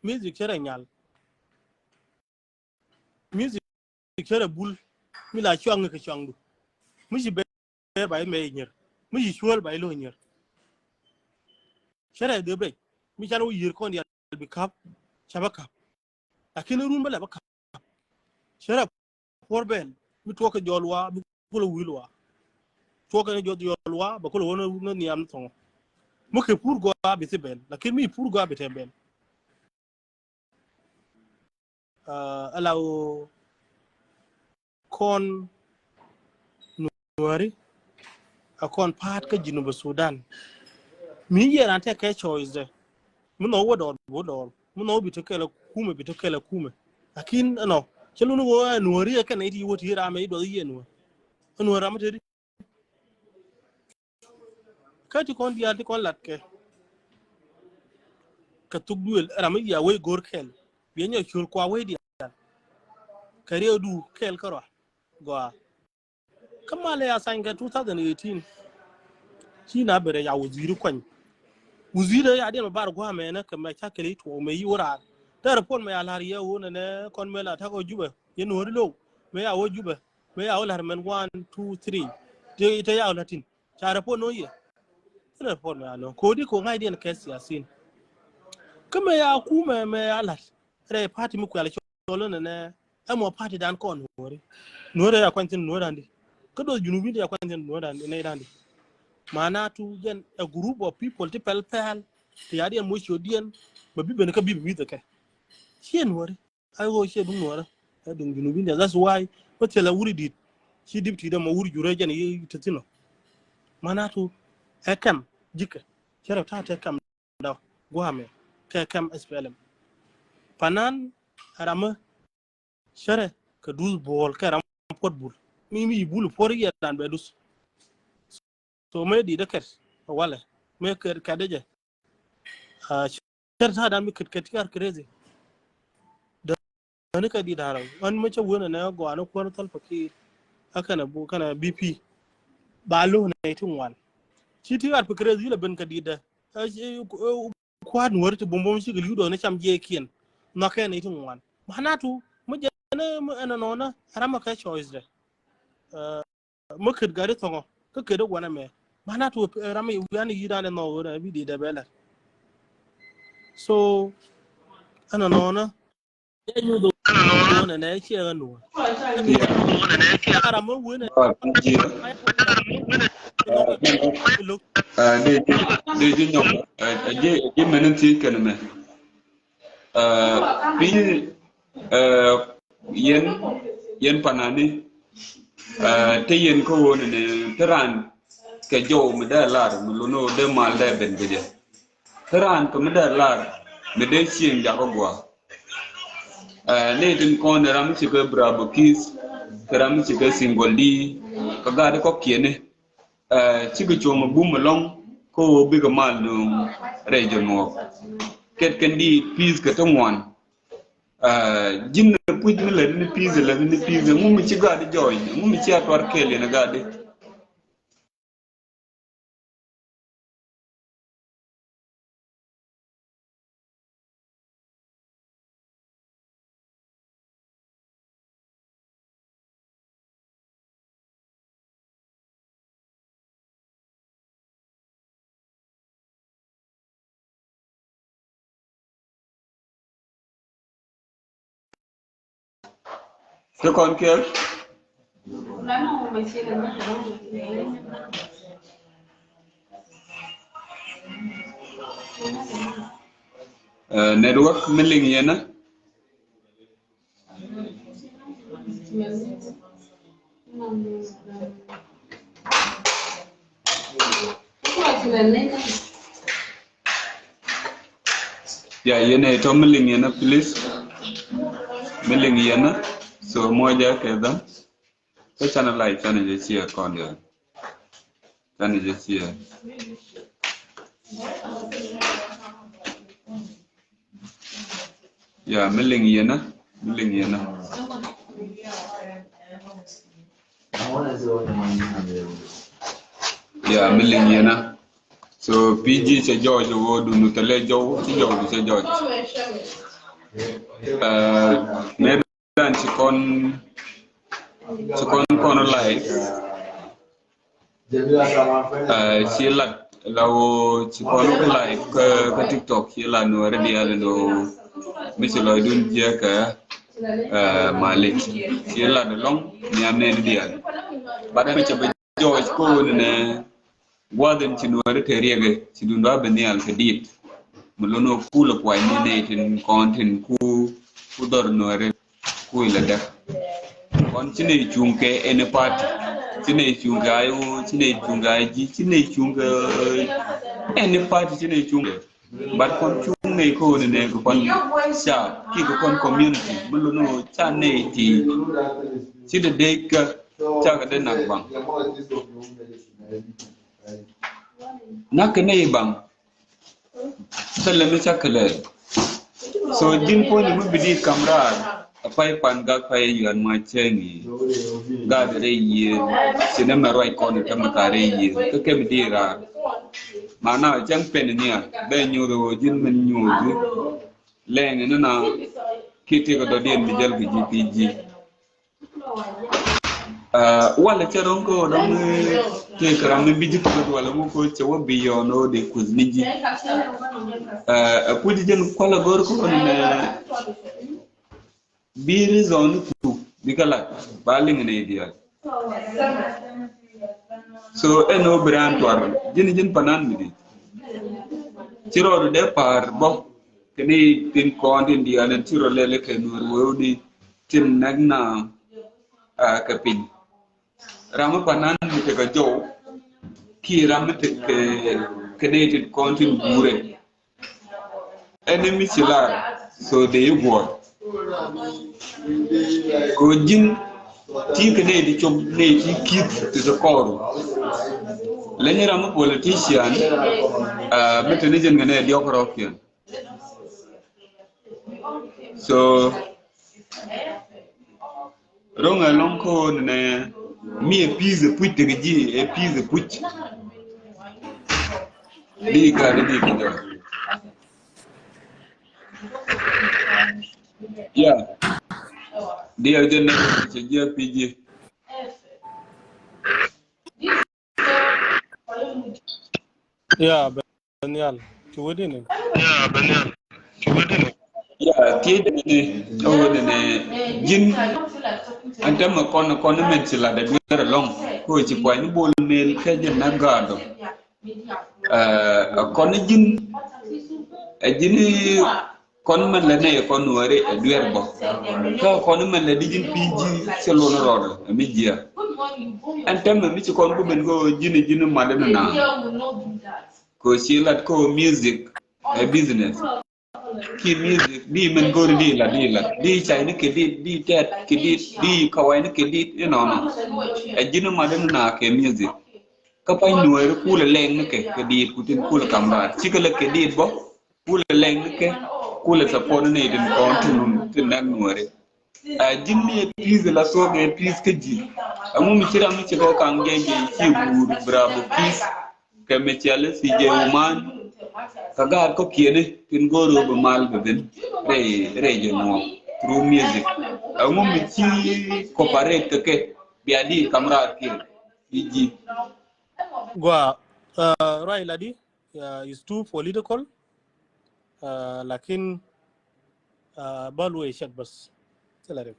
music cɛ rɛ nyal. Music cɛ rɛ bul mi la cuaŋ kɛ cuaŋdu. Mi ci bɛɛr ba imɛ inyier mi ci cuɔl ba ilo inyier. Cɛ rɛ dhep rɛc mi can wä yier kɔn dial bi kap. Ca bä kap. Lakin run bä lɛ bä kap. Cɛ rɛ puɔr bɛl mi tuɔk kɛ jɔl wa bi kulɛ wil wa. Tuɔk kɛ jɔl wa bɛ kulɛ wä ni niam ni thɔŋɔ. Mi kɛ pur gɔaa bi thi bɛl lakin mi pur gɔaa bi tɛ bɛl. Ala wä kɔn nuäri a kɔn pa̱a̱t kä Jinub Sudan. Mi yɛ ran tɛ kɛ choice dɛ mi nhɔk wä dɔɔr bi wä dɔɔr mi nhɔk bi te kɛl a kumɛ bi te kɛl a kumɛ. Lakin ɛnɔ cɛ luni wä ɛ nuäri ɛ kɛn iti wä ti ram ɛ iduɔth yɛ nuäri ɛ nuäri ram ɛ te di. Kä ti kɔn diaal ti kɔn lat kɛ kɛ thuk duël ram mi yia wei go̱r kɛl. Biɛ nyɛ col kua wei diaal kɛ riɛw du kɛl kä rɔa gɔaa. Kä malɛ ya thany kɛ two thousand eighteen. Ci na bɛ rɛ ya waziri kuany. Waziri ya diɛn mɛ bar guamɛ nɛ kɛ mɛ ca kɛl i tuɔk mɛ yi wä raar. Tɛ report mɛ ya lar yɛ wä nɛ nɛ kɔn mɛ la takɔ Jubɛ yɛ nuɔri low mɛ ya wä Jubɛ. Mëë ya wä la̱r mɛn one, two, three. Te, te ya wä la̱r tin. Ca report no̱o̱ŋ yɛ. Te report mɛ ya no̱o̱ŋ. Kodi ko ŋa̱cdiɛn kɛ siasin. Kä mëë ya kumɛ mëë ya la̱r. Rɛy party mi kuɛl cɔl nɛ nɛ. Ɛmɔ party dan kɔn nuɔri. Nuɔri ya kuany thin nuɔri andi. Kä doth Junubin ya kuany thin nuɔri andi nɛy dandi. Manatu jɛn a group of people ti pɛl pɛl. Ti ya diɛn moc ciötdiɛn. Mɛ bi ben kä bi bi wi̱th kɛ. Ciɛ nuɔri. Ay ɣöö ciɛ duŋ nuɔrä ɛ duŋ Junubin diaal. That's why mä thilɛ wuri dit. Ci dip ti dɛ mɔ wuri jurɛ jɛn yi te thin ɔ. Manatu ɛ kɛm jikɛ cɛ rɛ ta̱a̱ tɛ kɛm dɔ guamɛ kɛ kɛm S P L M. Panan ɛ ramä cɛ rɛ kɛ duth buɔl kɛ ram puɔt bul mi mi bul puɔt yɛ dan bɛ duth. So mɛ dit ɛ kɛt ɛ walɛ mɛ kɛt kɛt ɛ jɛ. Cär ta̱a̱ dan mi kät kät ti gat crazy. Däni kɛ dit da̱a̱r ɣän mi cä wen ɛnɛ gɔaa ni kuäär Salva Kiir. A kɛnɛ bu kɛnɛ B P. Ba lo̱k nɛ ti ŋuan. Ci ti gat pi crazy ilɛ ben kɛ dit dɛ. Kua̱r nuɔ̱ri ti bumbum cikɛ li̱w dɔɔni cam jiɛkiɛn. Nhɔakɛ nɛ ti ŋuan. Manatu mi jɛ ɛnɛ ɛnɔnɔ ram a kɛ choice dɛ. Mi kät gat i̱ thɔŋɔ kä kät i̱ guanɛ mɛ. Manatu ram i̱ wian i̱ yi̱dan i̱ nhɔk ɣöö bi di̱i̱t dee bɛ lɛr. So ɛnɔnɔnɔ ɛ nyuth ɣöö nɛ nɛ ciɛ ɣän nuɔ̱ɔ̱n. Ram mi wen ɛ lo̱k. Dee ji̱ nyɔk. Ji̱ mɛn in thiec kɛn mɛ. Piny yɛn yɛn panani. Te yɛn kä ɣöö nɛnɛ te raan kɛ jɔw mi dee lar mi luni ɣöö dee mal dee ben kɛ jɛ. Te raan kɛ mi dee lar mi dee cieŋ jakä gua̱a̱. Ni tin kɔn ram mi cikɛ Bravo Kiss kɛ ram mi cikɛ Single D kɛ gat kɔkiɛni. Cikɛ cuɔ̱ŋ bum ɛlɔ̱ŋ kä ɣöö bikɛ mal nööŋ rɛy jɛ nuɔɔk. Kɛt kɛn di pi̱i̱th kɛ ti ŋuan. Ji̱n ni puc ni lät ni pi̱i̱th lät ni pi̱i̱th ŋu mi ci gat di jɔɔc ŋu mi ci a tuar kɛɛl yɛn gat di. Ti kɔn kɛl. Network mi liŋ yɛn a. Ya yɛn a itɔ mi liŋ yɛn a, please. Mi liŋ yɛn a. So mɔja kɛ dham. Kä canɛ lai canɛ jɛ ciɛ kɔn yɛ. Canɛ jɛ ciɛ. Ya mi liŋ yɛn a, mi liŋ yɛn a. Ya mi liŋ yɛn a. So P G cɛ jɔɔc wä dunu tɛ lɛ jɔw ci jɔw du cɛ jɔɔc. Nɛ dan ci kɔn ci kɔn kɔn live. Ci lat la wä ci kɔn live kä kä TikTok ci lat ni wä rɛ dial ni wä mi ci lɔy dun jiɛ kɛ. Malik ci lat lɔŋ ni am nɛ ni dial. But mi cɛ bɛ jɔɔc ko ni nɛ. Gua̱dhin ci nuɔri te riɛkɛ ci dundɔ a bi nhial kɛ diet. Mi lon wä kul kuany ni nɛy tin kɔn tin ku ku dhɔr nuɔri ku ilɛ däk. Kɔn ci nɛy cuŋ kɛ any party, ci nɛy cuŋ kɛ I O, ci nɛy cuŋ kɛ I G, ci nɛy cuŋ kɛ any party, ci nɛy cuŋ kɛ. But kɔn cuŋ nɛy ko̱o̱ni nɛ kɛ kɔn ca ki kɛ kɔn community mi lon wä ca nɛy ti ci dee dee kä ca kɛ dee nak baŋ. Nak kɛ nɛy baŋ. Thilɛ mi ca kɛ lɛ. So ji̱n puɔ̱ny mi bi di kam raar. A pay pan gak pay yuan ma cɛŋ i̱. Gak rɛy yiëë. Ci nɛ mɛ ruac kɔn i̱ tämɛ ka rɛy yiëë. Kä kɛ mi di raar. Mana cɛŋ pen i̱ nia bɛ nyuuth i̱ ji̱n min nyuuth i̱. Lɛŋ i̱ ni na ki ti kɛ dɔ̱diɛn mi jäl kɛ ji̱ pi ji̱. Walɛ cɛ rɔ̱ŋ kä ɣöö dɔ̱ŋ tëëkɛ ram mi bi ji̱ tuɔt walɛ ŋu kä cɛ wä bi yɔn ɣöö dee kuth ni ji̱. Ɛ puc jɛn kualɛ go̱r kä ɣöö nɛ bi reason ni thuk bikɛ lat ba liŋ ni diaal. So ɛn ɣöö bi raan tuar ji̱n ji̱n panan mi di ci rɔɔdu dee pa̱a̱r bä kɛ ni tin kɔn tin diaal ɛn ci rɔ lɛl kɛ nuɔr wee wä di tin nɛk na kɛ piny. Ram mi panan mi tekɛ jɔw ki ram mi tekɛ kɛ nɛy tin kɔn tin guurɛ. Ɛn mi ci lar so dee yi guɔr. Kɛ ji̱n Ti kɛ nɛy ti cop nɛy ti ki̱th ti ti kɔɔru. Leny ram mi politician, ah, mi te ni jɛn kɛ nɛy diɔk rɔɔkiɛn. So ro̱ŋ ɛlɔ̱ŋ kä ɣöö nɛ mi ɛ pi̱i̱th ɛ puc tekɛ ji̱, ɛ pi̱i̱th ɛ puc. Di ka di di ki jɔ. Yeah. Diɛl jɛ nɛ cɛ jiɛ pi̱i̱ ji̱. Ya, Benial. Ci wä di ni. Ya, Benial. Ci wä di ni. Ya, ti di ni. Ɛ wä di ni. Ji̱n. Ɛn tɛmɛ kɔn, kɔn mɛn ci lat ɛ duer ɛlɔ̱ŋ. Ko ci pua̱ny ni Bol Mel kɛ ji̱n na gaadɔ. Ɛ, kɔn ji̱n. Ɛ ji̱n. Kɔn mɛn lɛ nɛy kɔn Nuääri ɛ duer bɔ. Kä kɔn mɛn lɛ di ji̱n pi̱i̱ ji̱ cɛ lon rɔɔdɛ ɛ mi jiɛ. Ɛn tɛmɛ mi ci kɔn ku ben kɛ ji̱n, ji̱n malɛ ni na. Kɛ ci lat kɛ music ɛ business. Ki music di mɛn go̱o̱ri di lat, di lat, di cay ni kɛ di, di tɛt kɛ di, di kaway ni kɛ di, inɔnɔ. Ɛ ji̱n malɛ ni na kɛ music. Kä pa̱ny Nuääri kulɛ lɛŋ ni kɛ kɛ di ku tin kulɛ kam raat. Cikɛ lɛ kɛ di bɔ. Kulɛ lɛŋ ni kɛ, kulɛ support ni tin kɔn tin, tin nɛk Nuääri. Ɛ ji̱n ni ɛ pi̱i̱th la thuɔ̱k ɛ pi̱i̱th kä ji̱. Ɛŋu mi ci ram mi ci kɔ kaŋ jɛ jɛ ci guur Bravo Kiss kɛ mi cɛl si jɛ Uman. Kä gaat kɔ kiɛni tin go̱o̱r ɣöö bi mal bɛ ben rɛy, rɛy jɛ nuɔɔk through music. Ɛŋu mi ci cooperate kɛ kɛ bia di kam raar kiɛ i̱ ji̱. Gua, uh, ruai la di, uh, is too political. Uh, lakin, uh, ba luɔi check bas. Thilɛ rik.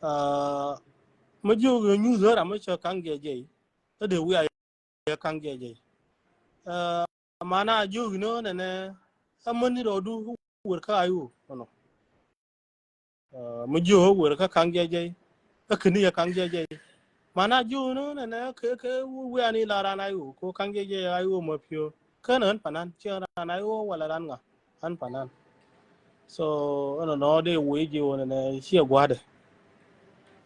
Uh, ma jiök yɛ nyuth ɣä ram ma cä kaŋ jɛ jɛ. Kä dee wiaa yɛ kaŋ jɛ jɛ. Uh, mana jiök inɔ nɛnɛ, amäni rɔɔdu wër kä ayu, nɔnɔ. Uh, mi jiö wër kä kaŋ jɛ jɛ. Kä kini yɛ kaŋ jɛ jɛ. Mana jiö ni nɛ nɛ kɛ, kɛ wiani la ran ayu. Ko kaŋ jɛ jɛ ayu ma piö. Kɛ nɛ ɣän panan. Ciɛ ran ayu wala ran ŋa. Ɣän panan. So, ɛnɔ nɔ dee wee jiö nɛ nɛ ciɛ guadɛ.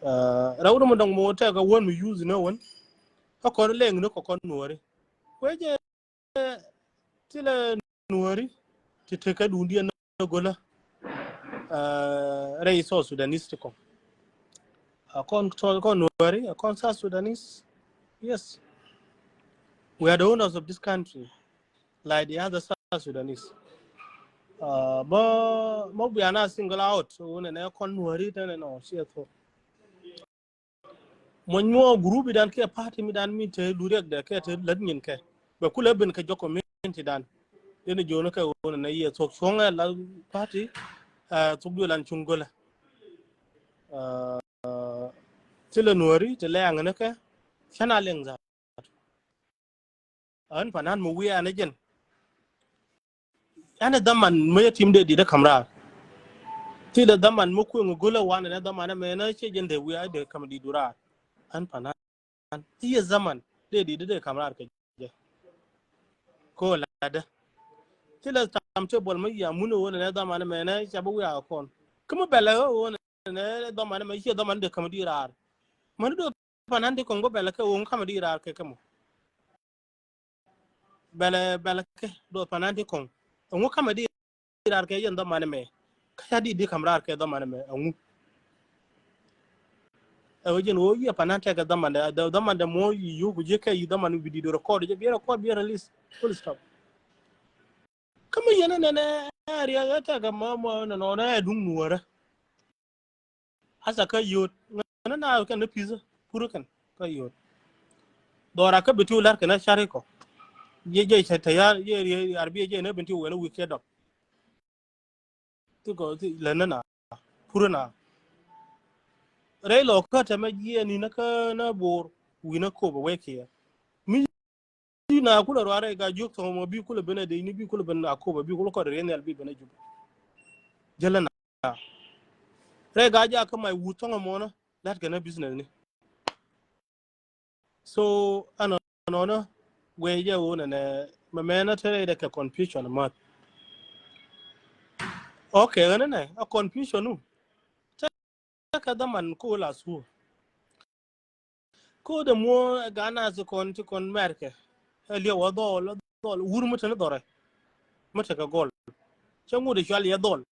Uh, rɛw dɛ mi dɔŋ mi wä tɛk a wän mi use ni wän. Kä kɔn lɛŋ ni kɔ kɔn Nuääri. Wee jɛ Thilɛ Nuääri ti tekɛ duundiɛn ni golä. Uh, rɛy South Sudanese ti kɔŋ. A kɔn, kɔn Nuääri, a kɔn South Sudanese. Yes. We are the owners of this country, like the other South Sudanese. Uh, bä, bä we are not single out. So, nɛ nɛ kɔn Nuääri tɛnɛ nɔ, ciɛ thok. Muɔ̱ny muɔ group idan kɛ party mi dan mi te luriɛk dɛ kɛ te lät nyin kɛ. Bɛ kulɛ ben kɛ jɔk community dan. Yɛn jiɔni kɛ ɣöö nɛ yɛ thuɔk cuɔ̱ŋ ɛ la party, ɛ, thuɔk duël an cuŋ gölä. Ɛ, thilɛ Nuääri te lɛ aŋä ni kɛ cän a lɛŋ dha. Ɣän panan mi wiaa ni jɛn. Ɛn ɛ dhaman mi yɛ tim dee dit ɛ ka̱m raar. Thilɛ dhaman mi kueŋ ɛ gölä wan ɛn ɛ dhaman ɛmɛ ɛn ɛ cɛ jɛn dee wiaa dee ka̱m dit du raar. Ɣän panan. I̱ yɛ dhaman dee dit dee ka̱m raar kɛ jɛ. Ko ladä. Thilɛ tam te bɔl mi yia mun ɛ ɣöö ɛn ɛ dhaman ɛmɛ ɛn ɛ ca bi wiaa kɔn. Kä mi bɛlɛ ɣöö ɛn ɛ dhaman ɛmɛ ciɛ dhaman dee ka̱m dit raar. Mäni dee panan ti kɔŋ bä bɛlɛ kɛ ɣöö ŋu kamɛ di raar kɛ kɛ mɔ. Bɛlɛ, bɛlɛ kɛ dɔɔth panan ti kɔŋ. Ŋu kamɛ di raar kɛ yɛn dhɔmanɛ mɛ. Kä ca di di kam raar kɛ dhɔmanɛ mɛ, ŋu. Ɛ wee jɛn ɣöö yɛ panan tɛkɛ dhɔmandɛ, dhɔmandɛ mɔ yi yio̱o̱ku ji̱ kɛ yi dhɔman bi di do record, jɛ bi record bi release. Full stop. Kä mi yɛn nɛnɛ area ɛ tɛkɛ mɔ, mɔ nɔnɔ ɛ duŋ Nuäärä. Asa kä yot ŋäni na kɛn ni pi̱th pur kɛn kä yot. Dhɔra kä bi ti wä lar kɛn a cari kɔ. Jɛ jɛ cɛ tɛ ya jɛ ri arbi jɛ ni bi ti wä ni wi̱i̱ kɛ dɔk. Ti kɔ ti lɛ ni na pur na. Rɛy lɔ kä tɛmɛ jiɛ ni na kä na bor wi̱i̱ na kop a wee kiɛ. Mi Ti na kulɛ ruac rɛy Gaa-jiök thɔŋ mɔ bi kulɛ ben a dec ni bi kulɛ ben a Akobo bi kulɛ kɔt riɛn nhial bi ben a Juba. Jälä na rɛy Gaa-jaak kä mac wut thɔŋ mɔnä lat kɛn a business ni. So ɛnɔnɔ guɛy jɛ wun ɛnɛ mɛmɛnä te rɛy dɛ kɛ confusion math. Ok, ɛn ɛnɛ a confusion nu. Tekɛ dhaman ko la suur. Ko dee muɔ ɛ gan a thi kɔn ti kɔn mɛrkɛ. Ɛ liɛ wä dhɔl, dhɔl wur mi te ni dhɔrɛ. Mi te kɛ gɔl. Cɛ ŋut ɛ cual yɛ dhɔl.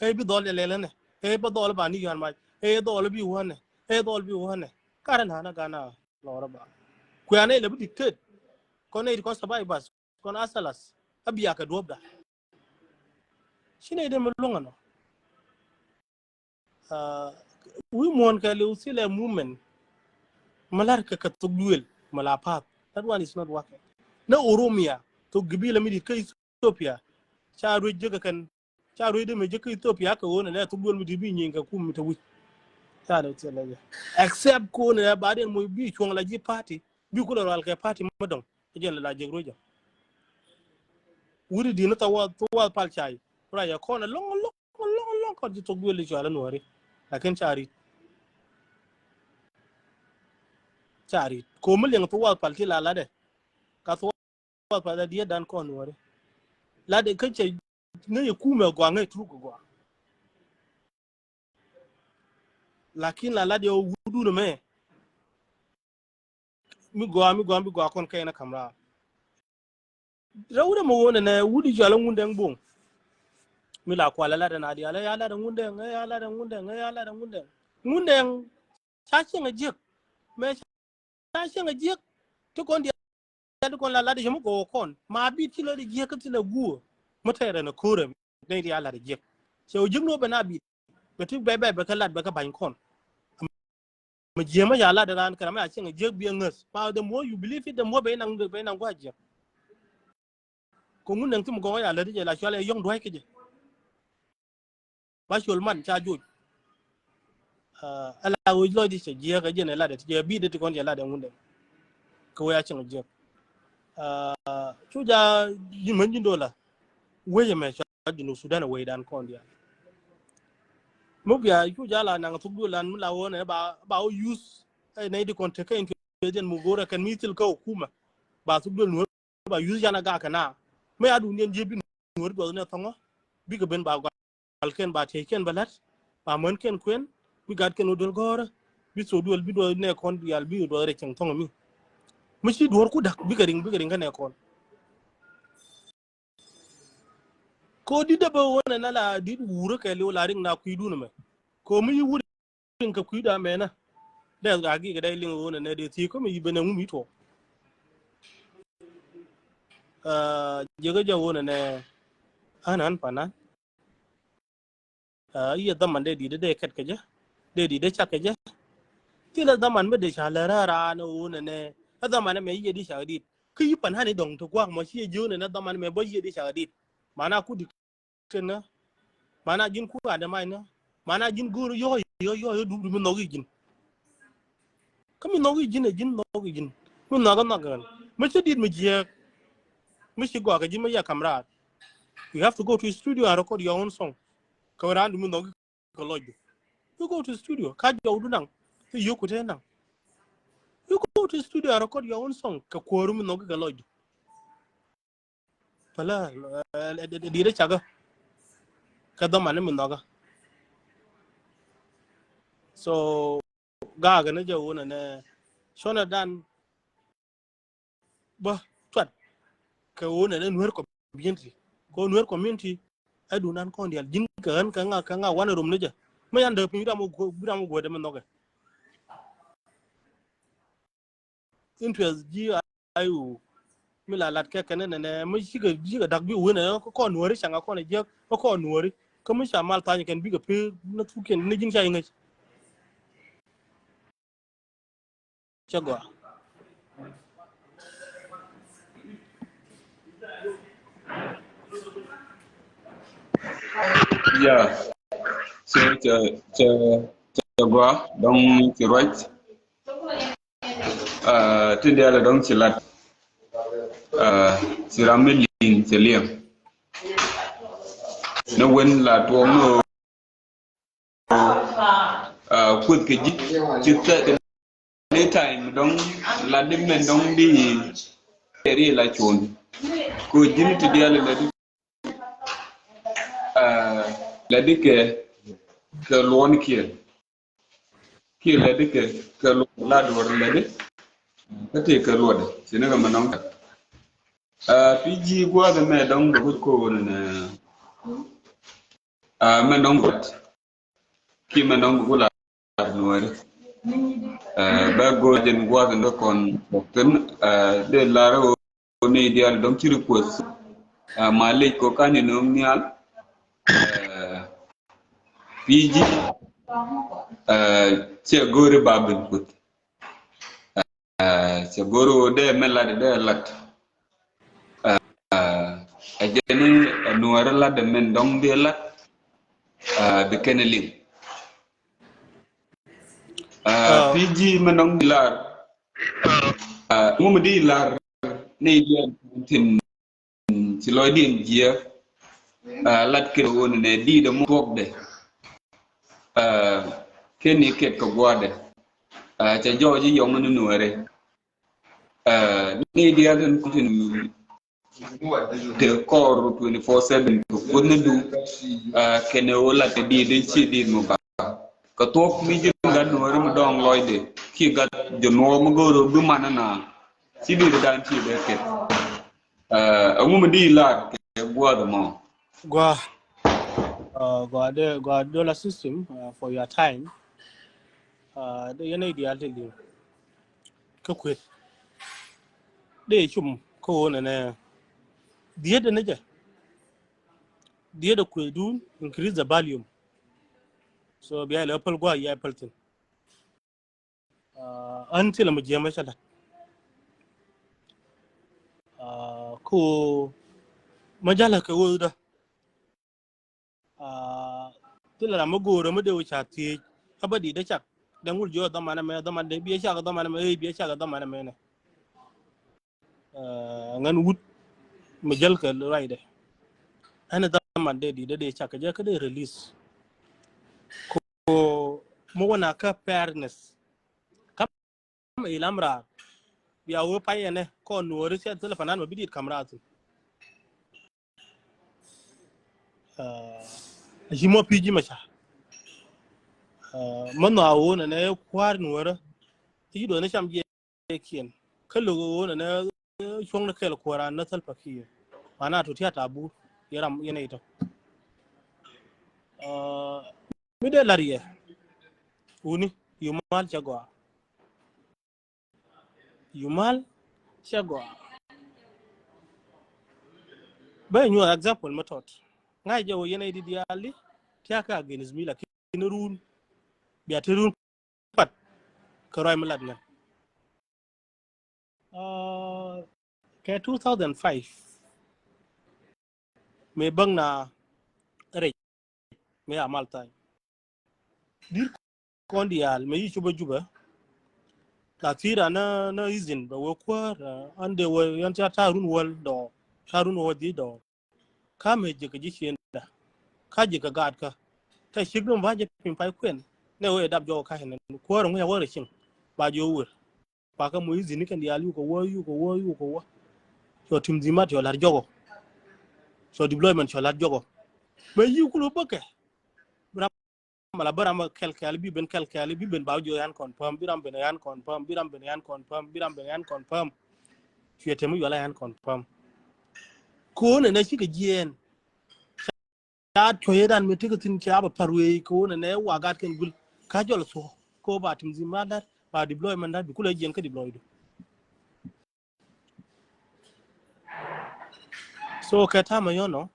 Ɛ bi dhɔl yɛ lɛlɛ nɛ. Ɛ bi dhɔl ba ni yuan mac. Ɛ dhɔl bi wä nɛ. Ɛ dhɔl bi wä nɛ. Karɛ na na gan a lɔrɛ ba. Kuɛ anɛ lɛ bi dictate. Kɔn nɛ it kɔn survivors. Kɔn asalas. A bia kɛ duɔpda. Ci nɛ it mi luɔŋ anɔ. Wi̱i̱ muɔ̱ɔ̱n kɛ liw thilɛ movement. Mi la̱r kɛ kɛ thok duël mi la path. That one is not working. Ni Oromia thok gibila mi dit kä Ethiopia. Ca ruec jek kɛn, ca ruec dee mi jek kä Ethiopia kɛ ɣöö nɛ nɛ thok duël mi dit bi nyieny kɛ kum mi te wi̱c. Ca dee thilɛ jɛ. Except kɛ ɣöö nɛ ba den moc bi cuɔ̱ŋ la ji̱ party bi kulɛ rual kɛ party mi dɔ̱ŋ. Jɛn la jek ruec jɛ. Wut di ni thok wath pal cay. Ruac ɛ kɔn ɛ lɔŋ lɔŋ. Lɔŋ lɔŋ kɔn ci thok duël i̱ cual i̱ Nuɔ̱ɔ̱ri. Lakin ca rit. Ca rit. Ko̱mi liɛŋ thok wath pal ti la latdɛ. Ka thok wath pal diet dan kɔn Nuɔ̱ɔ̱ri. Latdɛ kä cɛ ŋäc i̱ kumɛ gɔaa ŋäc truk gɔaa. Lakin la latdɛ wudun mɛ. Mi gɔaa, mi gɔaa, mi gɔaa kɔn kɛn a kam raar. Rɛw wut ɛmɛ ɣöö nɛnɛ wut i̱ cɔal ɛ Ŋundɛŋ Bo̱o̱ŋ. Mi la kual ɛ lat ɛn a diaal ɛ ya lat ɛ Ŋundɛŋ, ɛ ya lat ɛ Ŋundɛŋ, ɛ ya lat ɛ Ŋundɛŋ. Ŋundɛŋ ca cieŋ ɛ jiäk. Mɛ ca cieŋ ɛ jiäk. Ti kɔn diaal ti kɔn la lat ɛ cɛ mi gɔw kɔn. Ma bi ti lɔ di jiäk kä ti lɛ guur. Mi tɛɛrɛ nɛ ko̱rɛ mi. Nɛy ti a lat ɛ jiäk. Cɛ wä jiäk ni wä ben a bi. Bɛ ti bɛ bɛ bɛ kä lat bɛ kä ba̱ny kɔn. Mi jiäk mi ca lat raan kɛ ram mi ca cieŋ jiäk bi ŋäth. Ma the more you believe it, the more bɛ naŋ, bɛ naŋ gua̱c jiäk. Kɛ Ŋundɛŋ ti mi gɔŋ ca lät jɛ la cual ɛ yɔ̱ŋ dua̱c kä jɛ. Ba col man ca joc. Ɛ la ɣöö lɔcdi cɛ jiäk ɛ jɛn ɛ lat ɛ ti jɛ bi de ti kɔn cɛ lat ɛ Ŋundɛŋ. Kɛ wee ca cieŋ jiäk. Cu ja ji̱ män ji̱ dola. Wee jɛ mɛ ca Junub Sudan ɛ wee dan kɔn diaal. Muk ya cu ja la naŋ thuk duël lan mi la wä nɛ ba, ba wä use ɛ nɛy di kɔn tekɛ in kɛ jɛn muk go̱rɛ kɛn mi thil kä hukuma. Ba thuk duël nuɔ̱r ba use yan a gak kɛ na. Mi ya dun yɛn jiɛ bi nuɔ̱r duɔth nɛ thɔŋɔ. Bikɛ ben ba gɔal kɛn ba tiec kɛn ba la̱t. Ba män kɛn kuɛn. Bi gat kɛn wä duël gɔ̱rä. Bi thuk duël bi duɔth nɛ kɔn diaal bi duɔth rɛ cieŋ thɔŋɔ mi. Mi ci duɔ̱r ku da̱k bikɛ riŋ, bikɛ riŋ kä nɛ kɔn. Ko dit dee bä wä nɛ na la dit wurä kɛ liw la riŋ na kui̱dun mɛ. Ko mi yi wur riŋ kɛ kui̱da mɛ na. Dee gak gikɛ dee liŋ wä nɛ nɛ dee thiee ko mi yi ben ɛ ŋum yi tuɔk. Jiäkä jɛ wä nɛ nɛ an an panan. I̱ ɛ dhaman dee di̱t dee kɛt kɛ jɛ. Dee di̱t dee cak kɛ jɛ. Thilɛ dhaman mi dee ca lɛ rɛ̈ɛ̈r raan ɛ wä nɛ nɛ. Ɛ dhaman ɛmɛ i̱ yɛ di cak di̱t. Kä yi pan hani dɔ̱ŋ ti gua̱a̱k mɔ ci yɛ jiöönɛ ni dhaman mɛ bä yiëë di cak di̱t. Mana ku dik kɛn nä. Mana ji̱n ku adɛ mac nä. Mana ji̱n go̱o̱r yɔ̱ɔ̱c yɔ̱ɔ̱c yɔ̱ɔ̱c duk duk mi nhɔk i̱ ji̱n. Kä mi nhɔk i̱ ji̱n ɛ ji̱n nhɔk i̱ ji̱n. Mi nhɔk ɛ nhɔk ɛ ɣän. Mi ci di̱t mi jiääk. Mi ci gɔaa kɛ ji̱ mi yɛ kam raar. You have to go to studio and record your own song. Kɛ wä raandu mi nhɔk i̱ kɛ lɔcdu. You go to studio. Ka jɔwdu naŋ. I̱ yio̱k ku te naŋ. You go to studio and record your own song. Kɛ kuääru mi nhɔk i̱ kɛ lɔcdu. Pälä di̱t ɛ cakä. Kɛ dhɔman ni mi nhɔkä. So gaakɛ ni jɛ wun ɛnɛ. Cuɔnɛ dan bä cuat kɛ wun ɛnɛ Nuer community. Kɛ wun Nuer community ɛ dunan kɔn dial ji̱n kɛ ɣän kɛ ŋa kɛ ŋa wanɛ rom ni jɛ. Mi yan dee piny bi ram wä guädɛ mi nhɔkɛ. Interest ji̱ a iwu mi la lat kɛ kɛn nɛnɛ mi cikɛ cikɛ dak bi wen ɛ kɔn nuɔri caŋ a kɔn jiäk kɔn nuɔri kä mi ca mal thany kɛn bikɛ pee ni thuk kɛn ni ji̱n ca iŋäc. Cɛ gɔaa. Yeah. So cɛ cɛ cɛ gɔaa dɔŋ ci ruac. Ti diaal dɔŋ ci lat. Ci ram mi liŋ ci liɛm ni wen la tuɔɔk ni ɣöö kueth kɛ ji̱ ci thɛk ni time dɔŋ la di mɛn dɔŋ di ri la cuɔn. Ko ji̱n ti diaal la di la di kɛ kɛ luɔn kiɛ kiɛ la di kɛ kɛ luɔn la duɔr la di. Kä ti kɛ luɔt ci ni kɛ mɛ nɔŋ. Aa, P G gua̱a̱th mɛ dɔŋ bɛ kuc ko̱o̱n nɛ. Aa, mɛ nɔŋ gua̱a̱th ki mɛ nɔŋ bɛ kuc la Nuɛri. Aa, bɛ go̱o̱r jɛn gua̱a̱th ni kɔn thin, aa, dee lar ɣöö ni diaal dɔŋ ci request. Aa, ma lec kɔ kan ni no̱o̱ŋ nhial. Aa, P G, aa, cɛ go̱o̱ri ba ben kuth. Aa, cɛ go̱o̱ri ɣöö dee mɛ lat dee lat. Aa, ɛ jɛn ni ɛ Nuɛri lat dee mɛn dɔŋ dee lat. Aa, bi kɛn liŋ. Aa, P G mɛ dɔŋ di lar. Aa, ŋu mi di lar ni diaal tin ci lɔcdiɛn jiääk. Aa, lat kɛ ɣöö ni nɛ di̱i̱t ɛmɔ thuɔ̱kdɛ. Aa, kɛn ni kɛt kɛ gua̱a̱dɛ. Aa, cɛ jɔɔc i̱ yɔŋ ni Nuɛri. Aa, ni diaal tin kutin te kɔr twenty four seven kɛ kuth ni du. Aa, kɛn ɣöö lat kɛ di̱i̱t in ci di̱i̱t mɔ ba kɛ thuɔ̱k mi ji̱n gat Nuɛri mi dɔŋ lɔcdɛ ki gat jɛ nuɔɔk mi go̱o̱r ɣöö bi man na ci di̱i̱t dan ci dee kɛt. Aa, ɛŋu mi di lar kɛ gua̱a̱th mɔ? Gua, uh, gua de, gua dollar system, uh, for your time. Aa, dee yɛn a idial ti liŋ kä kuet. Dee cum kä ɣöö nɛnɛ. Dhiet ni jɛ. Dhiet a kuetdun, increase the volume. So bia ilɛ päl gua̱a̱ ya päl thin. Aa, ɣän thilɛ mi jiɛmɛ cä la̱t. Aa, ko ma jalä kɛ wä dä. Aa, thilɛ ram mi go̱o̱rä mi dee wä ca thiec. Kä bä di̱t dee cak. Dee ŋul jiɔ dhɔmanɛ mɛ, dhɔmanɛ dee biɛ cak dhɔmanɛ mɛ, ëë biɛ cak dhɔmanɛ mɛ nɛ. Aa, ŋän wut mi jäl kɛ ruacdɛ. Ɛn dhaman dee di̱t dee cak kɛ jɛ kä dee release. Ko mi wä na kä fairness. Kam ilam raar. Bia wee pay ɛnɛ kɔn Nuɔri siat thilɛ panan ma bi di̱t kam raar thin. Aa, a ci mɔ P G ma ca. Aa, mɛ nhɔa wee nɛnɛ kua̱r Nuɔrä. Ci duɔth ni cam jiɛ kiɛn kä lo̱k ɣöö nɛnɛ cuɔ̱ŋ ni kɛl kuɔ̱ran ni Salva Kiir. Mana tu tiat a bur yɛ ram yɛn ito. Aa, mi dee lar yɛ wuni yumal cɛ gɔaa. Yumal cɛ gɔaa. Bɛ nyuɔth example mi tɔt ŋa̱c jɛ wä yɛn ito diaali tiakä against mi lakin run bia te run pat kɛ ruac mi lat ŋän. Aa, kɛ two thousand five mëë bäŋ na rɛc mëë a mal tha̱a̱ny. Di̱t kɔn diaal mëë yi cupä Jupä. La thi̱i̱t a nä nä izin bɛ wee kuäär, aa, an dee wee yan ca ta̱a̱ run wäl dɔɔr, ta̱a̱ run wäl dhiec dɔɔr. Ka mëë ji̱ kɛ ji̱ ciënda ka ji̱ kɛ gaatkä. Tɛ ciek dom ba jɛ piny pay kuɛn nɛ wee dap jɔk ka hinɛ kuäär ŋuc a wä rɛ cieŋ ba jiɔ wër. Ba kä moc izin ni kɛn diaal yuk kɛ wä yuk kɛ wä yuk kɛ wä. Cɔ tim dhimat cɔ la̱r jɔkɔ. Cɔ deployment cɔ la̱r jɔkɔ. Bɛ yi kulu bäkɛ. Bi ram ala bä ram kɛl kɛl bi ben kɛl kɛl bi ben ba jiɔ yan confirm bi ram ben yan confirm bi ram ben yan confirm bi ram ben yan confirm. Cuɛ tɛm mi yuala yan confirm. Ko̱n ɛnɛ cikɛ jiɛɛn. Ca tuɔ̱c ëëdan mi tekɛ thi̱n ca bɛ pa̱r wee kɛ ɣöö nɛnɛ wagat kɛn gul ka jɔl thuɔ̱k kɛ ɣöö ba tim dhi̱n ma la̱t ba deployment la̱t bi kulɛ jiɛn kä deploy du. So kɛ ta̱mɛ yɔ̱nɔ,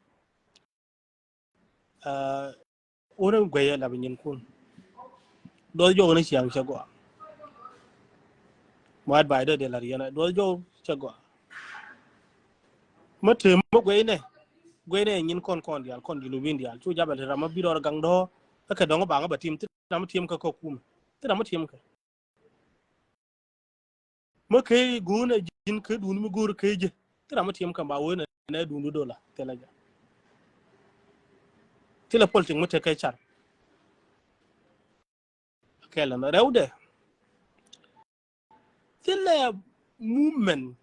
aa, wun in guɛyɛ la bi nyin kun. Duɔth jɔk ni ciaŋ cɛ gɔaa. Muat bay dee dee lat yɛn a duɔth jɔk cɛ gɔaa. Mä te mä guɛy nɛ guɛy nɛ nyin kɔn kɔn diaal kɔn junubin diaal cu jabɛl te ram mä bi rɔɔr gaŋ dɔ̱ɔ̱r. Kä kɛ dɔ̱ŋ baŋ bɛ tim thil ram mä tiɛm kä kä kumɛ thil ram mä tiɛm kɛ. Mä kee guun ɛ ji̱n kee duun mi go̱o̱r kee jɛ thil ram mä tiɛm kɛ ba wee nɛ nɛ duun du dola thilɛ jɛ. Thilɛ politik mä te kɛ car. Kɛl ɛn rɛwdɛ. Thilɛ movement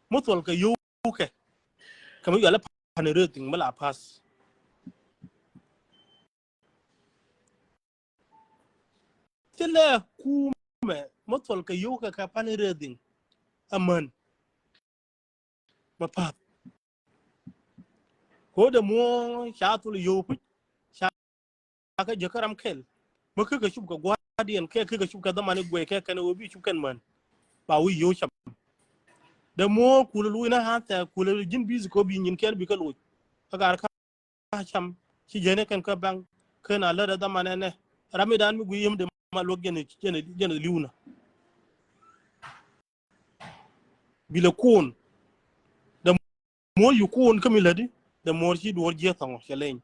mi thuɔl kɛ yio̱w kɛ kɛ mi yualɛ fundraising mi la pass. Thilɛ kumɛ mi thuɔl kɛ yio̱w kɛ kɛ fundraising Amän. Ma path. Ko dee muɔ ca thul yo̱w puc. Ca kä jɛ kä ram kɛl. Ma kä kɛ cup kɛ gua̱diɛn kɛ kä kɛ cup kɛ dhamani guɛy kɛ kɛn wä bi cup kɛn män. Ba wi̱i̱ yo̱w cam. Dee muɔ kulɛ luc na ha̱n thɛɛ kulɛ ji̱n bi̱th ko bi nyin kɛn bi kä luc. Kä gar kä cam ci jɛn kɛn kä baŋ kɛn a lät a dhaman ɛnɛ. Ram mi dan mi gui yem de ma luɔk jɛn jɛn jɛn liuna. Bi lɛ kun. The more you kun kä mi lädi, the more ci duɔr jiɛ thɔŋ cɛ leny.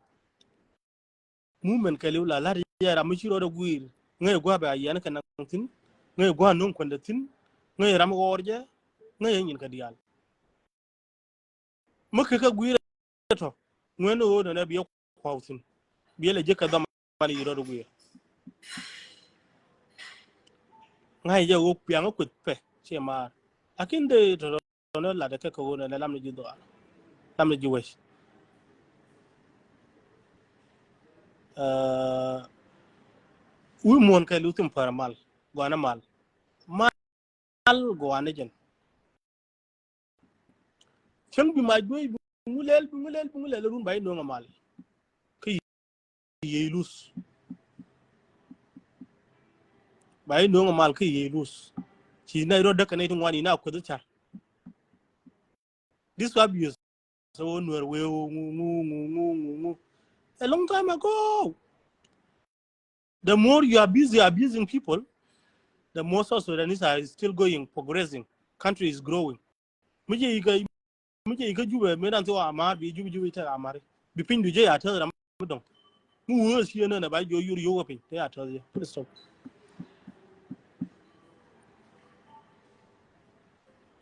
Movement kɛ liu la lat yɛ ram mi ci rɔɔdɛ guir. Ŋäc gua̱ bɛ a yɛn kɛ naŋ thin. Ŋäc gua̱ no̱ŋ kuɛndɛ thin. Ŋäc ram ɣɔr jɛ. Ŋäc nyin kɛ diaal. Mi kɛ kä gui̱i̱r tɔ ŋuɛn ɣöö nɔnɛ biɛ kua̱w thi̱n biɛ lɛ jek kɛ dhɔman i̱ rɔt gui̱i̱r. Ŋa̱c jɛ ɣöö piaŋä kueth pɛ ciɛ maar. Lakin dee tɔ̱tɔ̱ nɛ lat kɛ kɛ ɣöö nɔnɛ lamnɛ ji̱ dhɔaar, lamnɛ ji̱ wec. Wi̱i̱ muɔ̱ɔ̱n kɛ li̱w thi̱n pär mal gɔanä mal. Mal gɔanä jɛn. Cäŋ bi ma juey bi ŋu lɛl bi ŋu lɛl bi ŋu lɛl run ba i̱ no̱o̱ŋ amal. Kä yiey luth. Ba i̱ no̱o̱ŋ amal kä yiey luth. Ci na i̱ rɔ̱ däk kɛ nɛy ti ŋuan i̱ na kueth i̱ car. This abuse. So nuer wee ŋu ŋu ŋu ŋu ŋu ŋu. A long time ago. The more you are busy abusing people, the more South Sudanese are still going, progressing. Country is growing. Mi jɛ ikä mi jɛ ikä Jubɛ mi dan thi wa amar bi Jubɛ Jubɛ ite amari. Bi piny du jɛ ya tɛth ram mi dɔŋ. Mi wee si ne na ba jɔ yur yoga piny te ya tɛth jɛ. Full stop.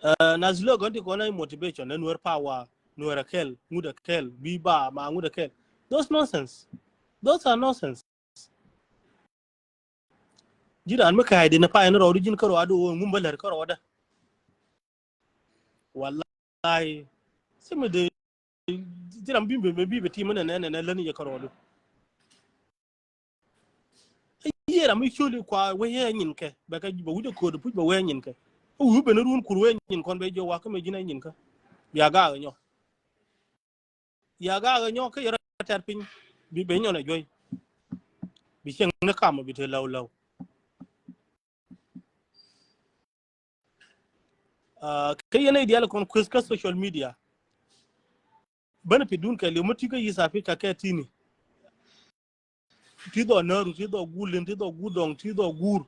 Uh, na zilo gɔn ti kɔn motivation ne nuer power, nuer a kɛl, ŋut a kɛl, bi ba ma ŋut a kɛl. Those nonsense. Those are nonsense. Ji̱ raan mi kääc di ni pay ni rɔɔdu ji̱n kärɔɔdu ŋum bä lär kärɔɔdä. Wallahi. Simi de ji̱ ram bi bi bi bi tim ni nɛ nɛ nɛ län yɛ kärɔɔdu. Yiëë ram mi ciöli kua wee yɛ nyin kɛ bɛ kɛ bɛ wi̱cdɛ köödɛ puc bɛ wee nyin kɛ. Ɛ wi̱i̱ ben run kur wee nyin kɔn bɛ jiɔ wak kä mɛ ji̱n ɛ nyin kä. Bia gaak ɛ nyɔ. Ya gaak ɛ nyɔk kä yɛ rɔ tɛr piny bi ben nyɔn ɛ juɔy. Bi cieŋ ni kam bi te lɛw lɛw. Ah, kä yɛn i̱ diaal kɔn kueth kä social media. Benefit dun kɛ liw mi ti kä East Africa kɛ tini. Ti dhɔ nääru, ti dhɔ guur lin, ti dhɔ guur dhɔŋ, ti dhɔ guur.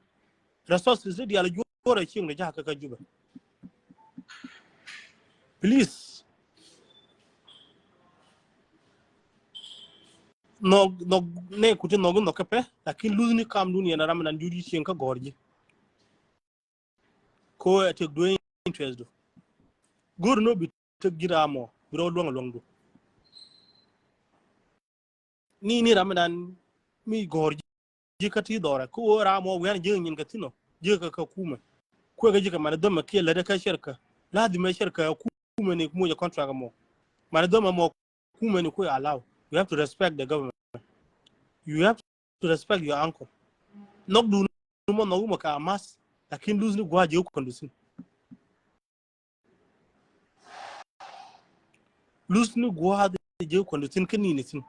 Resources ti diaal juɔrɛ cieŋ ni jakä kä Jubɛ. Please. Nhɔk, nhɔk, nɛ kuti nhɔk, nhɔk kɛ pɛ, lakin luthni kamdun yɛn ram nan jur ji̱ cieŋ kä gɔ̱r ji̱. Ko ɛ tek duee interest du. Go̱r ni bi tek ji̱ ram mɔ, bi rɔ luäŋ luäŋ du. Ni, ni ram nan mi gɔ̱r ji̱ kä ti dhɔrɛ. Ko ram mɔ wian ji̱ nyin kä thin ɔ. Ji̱ kä kä kumɛ. Kuɛ kä ji̱ kä man dhɔmɛ kiɛ lät kä shirka. Lazim ɛ shirka kumɛ ni kumɛ jɛ contract mɔ. Man dhɔmɛ mɔ kumɛ ni kuɛ allow. You have to respect the government. You have to respect your uncle. Nhɔk dun mɔ nhɔk mɔ ka mas. Lakin luthni gua̱a̱ ji̱ kuɔn du thin. Luthni gua̱a̱ ji̱ kuɔn du thin kä ni ni thin.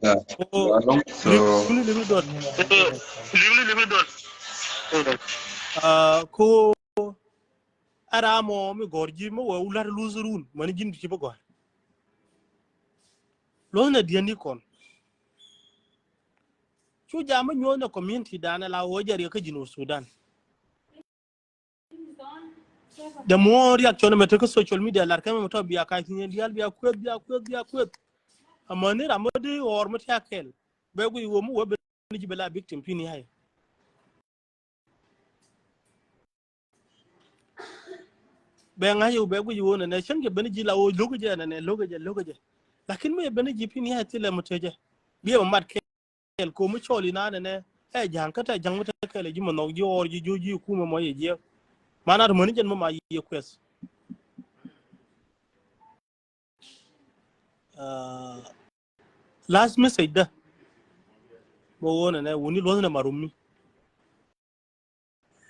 Yeah. Oh, yeah, long, so, livni, livni dot. Livni, livni dot. Ah, ko ara mɔ mi gɔ̱r ji̱ mi wä wä lar luth run mani ji̱n ti ci bä gɔ̱r. Luth na diɛn ni kɔn. Cu jam mi nyuɔth na community dan la wä jɛ riɛk kä Jinub Sudan. The more reaction mɛ te kä social media lar kɛ mɛ tɔ bia kac thi̱n diaal bia kueth, bia kueth, bia kueth. Amäni ram mi di ɣɔr mi tia kɛl. Bɛ guic wä mi wä ben ji̱ bɛ la victim pin yai. Bɛ ŋa̱c yɛ wä bɛ guic wä nɛnɛ cäŋ jɛ ben ji̱ la wä lo̱k jɛ nɛnɛ lo̱k jɛ lo̱k jɛ. Lakin mi jɛ ben ji̱ pin yai thilɛ mi te jɛ. Biɛ bɛ mat kɛ kɛl ko̱mi cɔl inanɛ nɛ ɛ ja̱ŋ kä tɛ ja̱ŋ mi te kɛl ɛ ji̱ mɛ nhɔk ji̱ ɣɔr ji̱ ji̱ ji̱ kumɛ mɔ yɛ jiɛk. Manat mäni jɛn mɛ ma yiëë kuɛth. Ah, last message dä. Bä wä nɛ nɛ wuni luɔth nɛ ma rumi.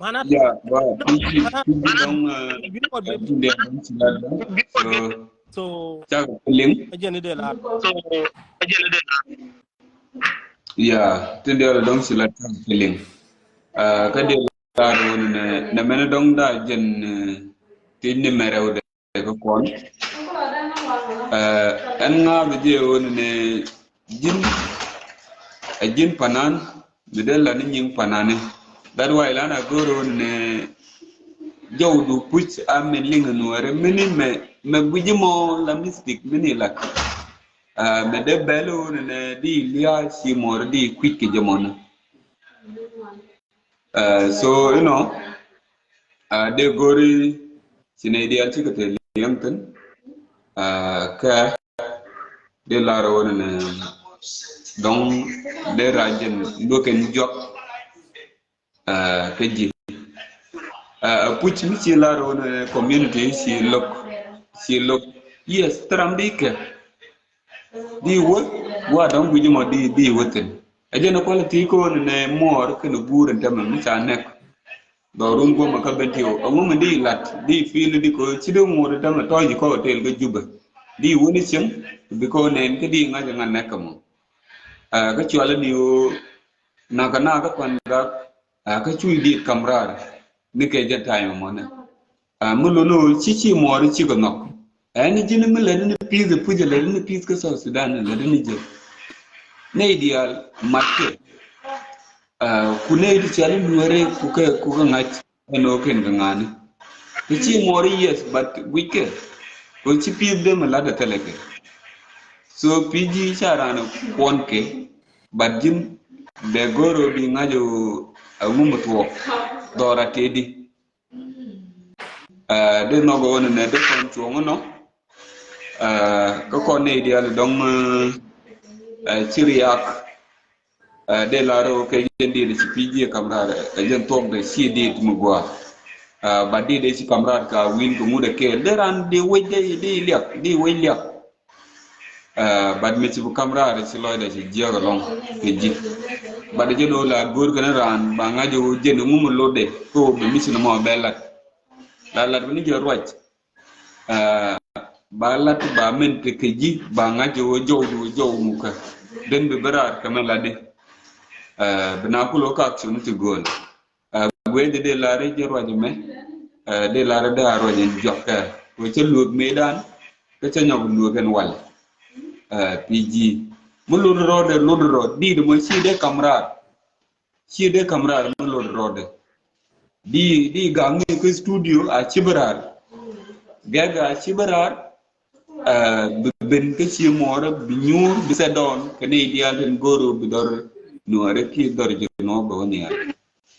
Mana, yeah, wow. Mana, ti dɔŋ, uh, ti dɔŋ ci la dɔŋ. So, so, cak liŋ. A jɛn ni dee lar. So, a jɛn ni dee lar. Yeah, ti dee la dɔŋ ci la cak liŋ. Uh, kä dee lar wun nɛ, nɛ mɛn dɔŋ da jɛn, uh, ti ni mɛrɛw dɛ. Kä kɔn. Ɛn ŋa̱a̱th jɛ ɣöö nɛ ji̱n, ɛ ji̱n panan mi dee la ni nyiŋ panani. That why lan a go̱o̱r ɣöö nɛ jɔwdu puc a min liŋ nuɔ̱ɔ̱ri mini mɛ, mɛ gui̱ci mɔ la mistik mini lat. Mɛ dee bɛl ɣöö nɛ di lia̱a̱ ci muɔ̱ɔ̱ri di kui̱c kɛ jɛ mɔni. Uh, so, you know, uh, dee go̱ri ci nɛy diaal cikɛ te liɛŋ thin. Uh, kä dee lar wun nɛ dɔŋ dee rajin luɔk in juak, uh, kä ji̱. Uh, puc mi ci lar wun nɛ community ci lo̱k, ci lo̱k. Yes, thil ram di kɛ. Di wä, Gua dɔ̱ŋ guic mɔ di, di wä thi̱n. Ɛ jɛn ɛ quality ko̱n nɛ muɔɔr kɛn guur ɛn tämɛ mi ca nɛk. Dhɔrun guɔmɛ kä ben ti ɣöö ɛŋu mi di lat di feel di ko ci di ŋuɔt tämɛ tɔ̱ ji̱ kä hotel kä Jubɛ. Di wä ni cieŋ bi ko nɛn kä di ŋa̱c ŋa̱c nɛk kɛ mɔ. Ɛ, kä cual ni ɣöö nakä nakä kuan gak, ɛ, kä cuc dit kam raar ni kɛ jɛn ta̱a̱ mɔ nɛ. Ɛ, mi lun ɣöö ci ci muɔɔr ci kɛ nhɔk. Ɛ, ni ji̱n mi lät ni peace puc lät ni peace kä South Sudan lät ni jɛ. Nɛy diaal mat kɛ. Ɛ, ku nɛy ti cɔal i̱ Nuɛri ku kɛ, ku kɛ ŋa̱c ɛn ɣöö kɛn kɛ ŋa̱ni. Ti ci muɔɔri, yes, but guickɛ. Kɛ ci peace dee mi la̱t ɛ thilɛ kɛ. So P G ca raan kuɔn kɛ, but ji̱n dee go̱r ɣöö bi ŋa̱c ɣöö ɛŋu mi tuɔɔk dhɔra tëëdi. Ɛ, dee nhɔk ɣöö nɛ dee kɔn cuɔ̱ŋ nɔ. Ɛ, kä kɔn nɛy diaal dɔ̱ŋ, ɛ, ci riak. Ɛ, dee lar ɣöö kɛ jɛn dit ci P G kam raar, ɛ, jɛn thuɔ̱k dee ci dit mi gɔaa. Ɛ, but dit dee ci kam raar ka wi̱n kɛ ŋut ɛ kɛɛl. Dee raan dee wec dee, dee liak, dee wec liak. Ɛ, but mi ci bi kam raar ci lɔcdɛ ci jiäk ɛlɔ̱ŋ kɛ ji̱. But jɛn ɣöö la go̱o̱r kɛn raan ba ŋa̱c ɣöö jɛn ŋu mi lotdɛ kɛ ɣöö bi mi ci nɔmɔ bɛ lat. La lat bi ni jɛ ruac. Ɛ, ba lat ba min te kɛ ji̱ ba ŋa̱c ɣöö jɔwdu jɔw mukä. Den bi bi raar kɛ mɛ latdi. Ɛ, bi na kulɔ kak cuni ti gööl. Ɛ, guic dee lar ji̱ ruac mɛ. Ɛ, dee lar dee a ruac in juak kɛ. Wee cä luek mëëdan kä cä nyɔk luek ɛn wal. Ɛ, P G mi lun rɔɔdɛ lun rɔɔd dit mɔ ci dee kam raar. Ci dee kam raar mi lot rɔɔdɛ. Di, di gaŋ ni kä studio a ci bi raar. Gɛk a ci bi raar. Ɛ, bi ben kä ci muɔɔrä bi nyuur bi sɛ dɔɔn kɛ ni diaal tin go̱o̱r bi dhɔr nuɔɔrä ki dhɔr ji̱ nuɔɔr bɛ wä nhial.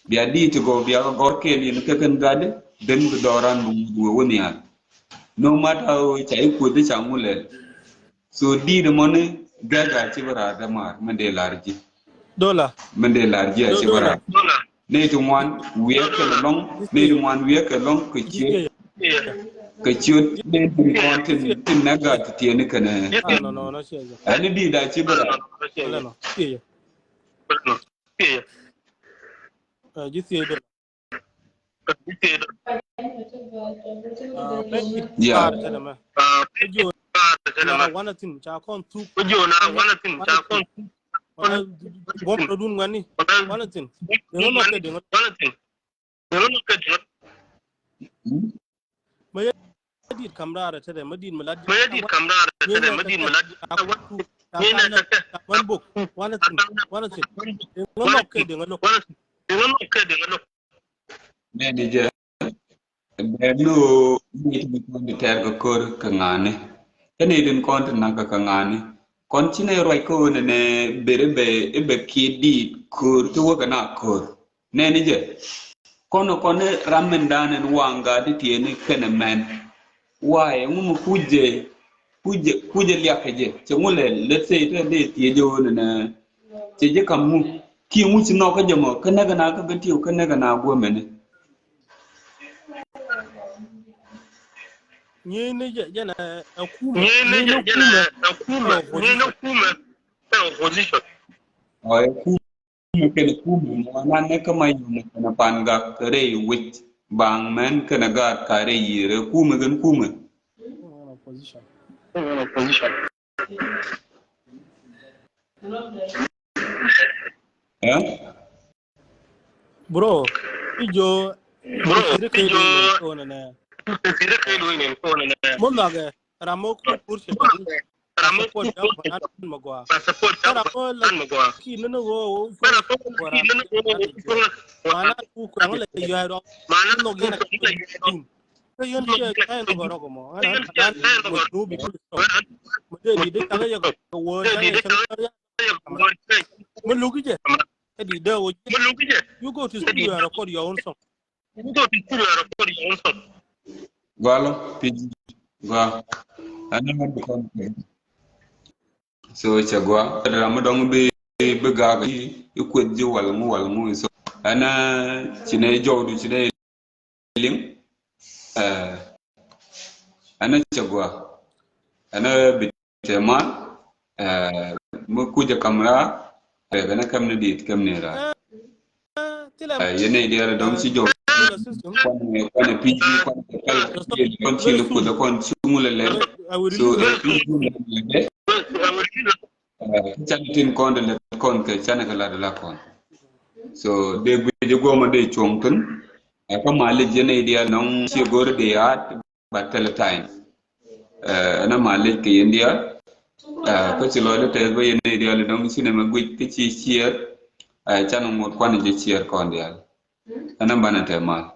Bia di ti gɔw bia gɔr kɛɛl in kɛ kɛn gatdɛ den bi dhɔran bi wä wä nhial. No matter how ca i̱ kuoth i̱ ca ŋu lɛl. So dit mɔni gɛk a ci bi raar dämaar min dee lar ji̱. Dola. Min dee lar ji̱ a ci bi raar. Nɛy ti ŋuan wiɛɛkɛ lɔŋ, nɛy ti ŋuan wiɛɛkɛ lɔŋ kɛ ciöt. Kɛ ciöt nɛy ti kɔn tin, tin nɛ gat ti tiɛni kɛnɛ. Ah, no, no, no, sure, sure. Ɛn ni dit a ci bi raar. Ɛlɛ no, sure, sure. Ɛ, ji̱ thiec dee. Yeah. Kä ji̱ na wanɛ thi̱n ca kɔn thuk. Kä ji̱ na wanɛ thi̱n ca kɔn thuk. Wanɛ buɔ̱m rɔ dun ŋuɛ̈tni. Wanɛ thi̱n. Deŋä lɔk kɛ deŋä. Wanɛ thi̱n. Deŋä lɔk kɛ deŋä. Mɛ yɛ dit kam raar tɛtɛ, mɛ dit mi lat. Mɛ yɛ dit kam raar tɛtɛ, mɛ dit mi lat. Ŋi̱n nɛ kɛ kɛ. Wan bok. Wanɛ thi̱n. Wanɛ thi̱n. Deŋä lɔk kɛ deŋä lɔk. Deŋä lɔk kɛ deŋä lɔk. Nɛ ni jɛ. Bɛ ni o ni ti kɔn ti tɛr kɛ kör kɛ ŋa̱ni. Kɛ ni din kɔn ti nak kɛ ŋa̱ni. Kɔn ci nɛ ruac kɛ ɣöö nɛ nɛ ber i̱ bɛ, i̱ bɛ kiɛ dit kör ti wä kɛ na kör. Nɛni jɛ kɔn kɔn ni ram min dan in waŋ gat ti tiɛni kɛnɛ mɛn. Why? Ŋu mi kuc jɛ, kuc jɛ, kuc jɛ liak kɛ jɛ. Cɛ ŋu lɛ, let's say, tɛ dee tiɛ jɛ wä ni nɛ. Cɛ jɛ kam ŋu. Kiɛ ŋu ci nɔk kä jɛ mɔ. Kä nɛkɛ na kä gɛ tiw, kä nɛkɛ na guɔ mɛni. Nyini jɛ, jɛ nɛ, ɛ kumɛ. Nyini jɛ, jɛ nɛ, ɛ kumɛ. Nyini kumɛ. Ɛ opposition. Ɔ, ɛ kumɛ. Kumɛ kɛnɛ kumɛ mɔ nan nɛ kä ma yomɛ kɛnɛ pan gak kɛ rɛy wec baŋ mɛn kɛnɛ gaat ka rɛy yiëë rɛ kumɛ kɛn kumɛ. Ɛ? Bro, ijo. Bro, ijo. Mun nagɛ. Ram mɔ kur kur cɛ. Ram mɔ kur kur cɛ. Ram mɔ kur kur cɛ. Ram mɔ la ki ni ni wo wo. Mana ku ku ang la yɔ rɔ. Mana no yɛn. Ka yɛn cɛ ka yɛn ko rɔ ko mɔ. Ana dan ko du bi ku so. Mɛ de di de ka yɛ ko wo. Mɛ lugi jɛ. Ka di de wo. Mɛ lugi jɛ. You go to studio and record your own song. Gɔalo, P G, gɔa. Ɛn ni mɛ bi kɔn kɛ. So cɛ gɔa. Ram mi dɔŋ bi, bi gak i, i kueth ji̱ wal ŋu, wal ŋu. So ɛn ci nɛ jɔwdu, ci nɛ liŋ. Ɛ, ɛn cɛ gɔa. Ɛn bi tɛ mal. Ɛ, mi kucä kamra, rɛ bɛ na kɛm ni dit kɛm ni ra. Yɛn nɛy diaal dɔ̱ŋ ci jɔw. Kuan kuan P G kuan kɛl kɔn ci lɛ kuth kɔn ci ŋu lɛ lɛ. So P G lɛ lɛ. Can tin kɔn de lɛ kɔn kɛ can kɛ lat la kɔn. So de guic guɔmɔ de cuɔŋ thin. Ɛ kä malic yɛn nɛy diaal nɔŋ ci go̱r de yaat. But tell time. Ɛn a malic kɛ yɛn diaal. Kä ci lɔcdä tɛth bä yɛn nɛy diaal dɔ̱ŋ ci nɛmɛ guic kä ci ciɛɛr. Can ŋot kuan jɛ ciɛɛr kɔn diaal. Ɛn a banɛ tɛ mal.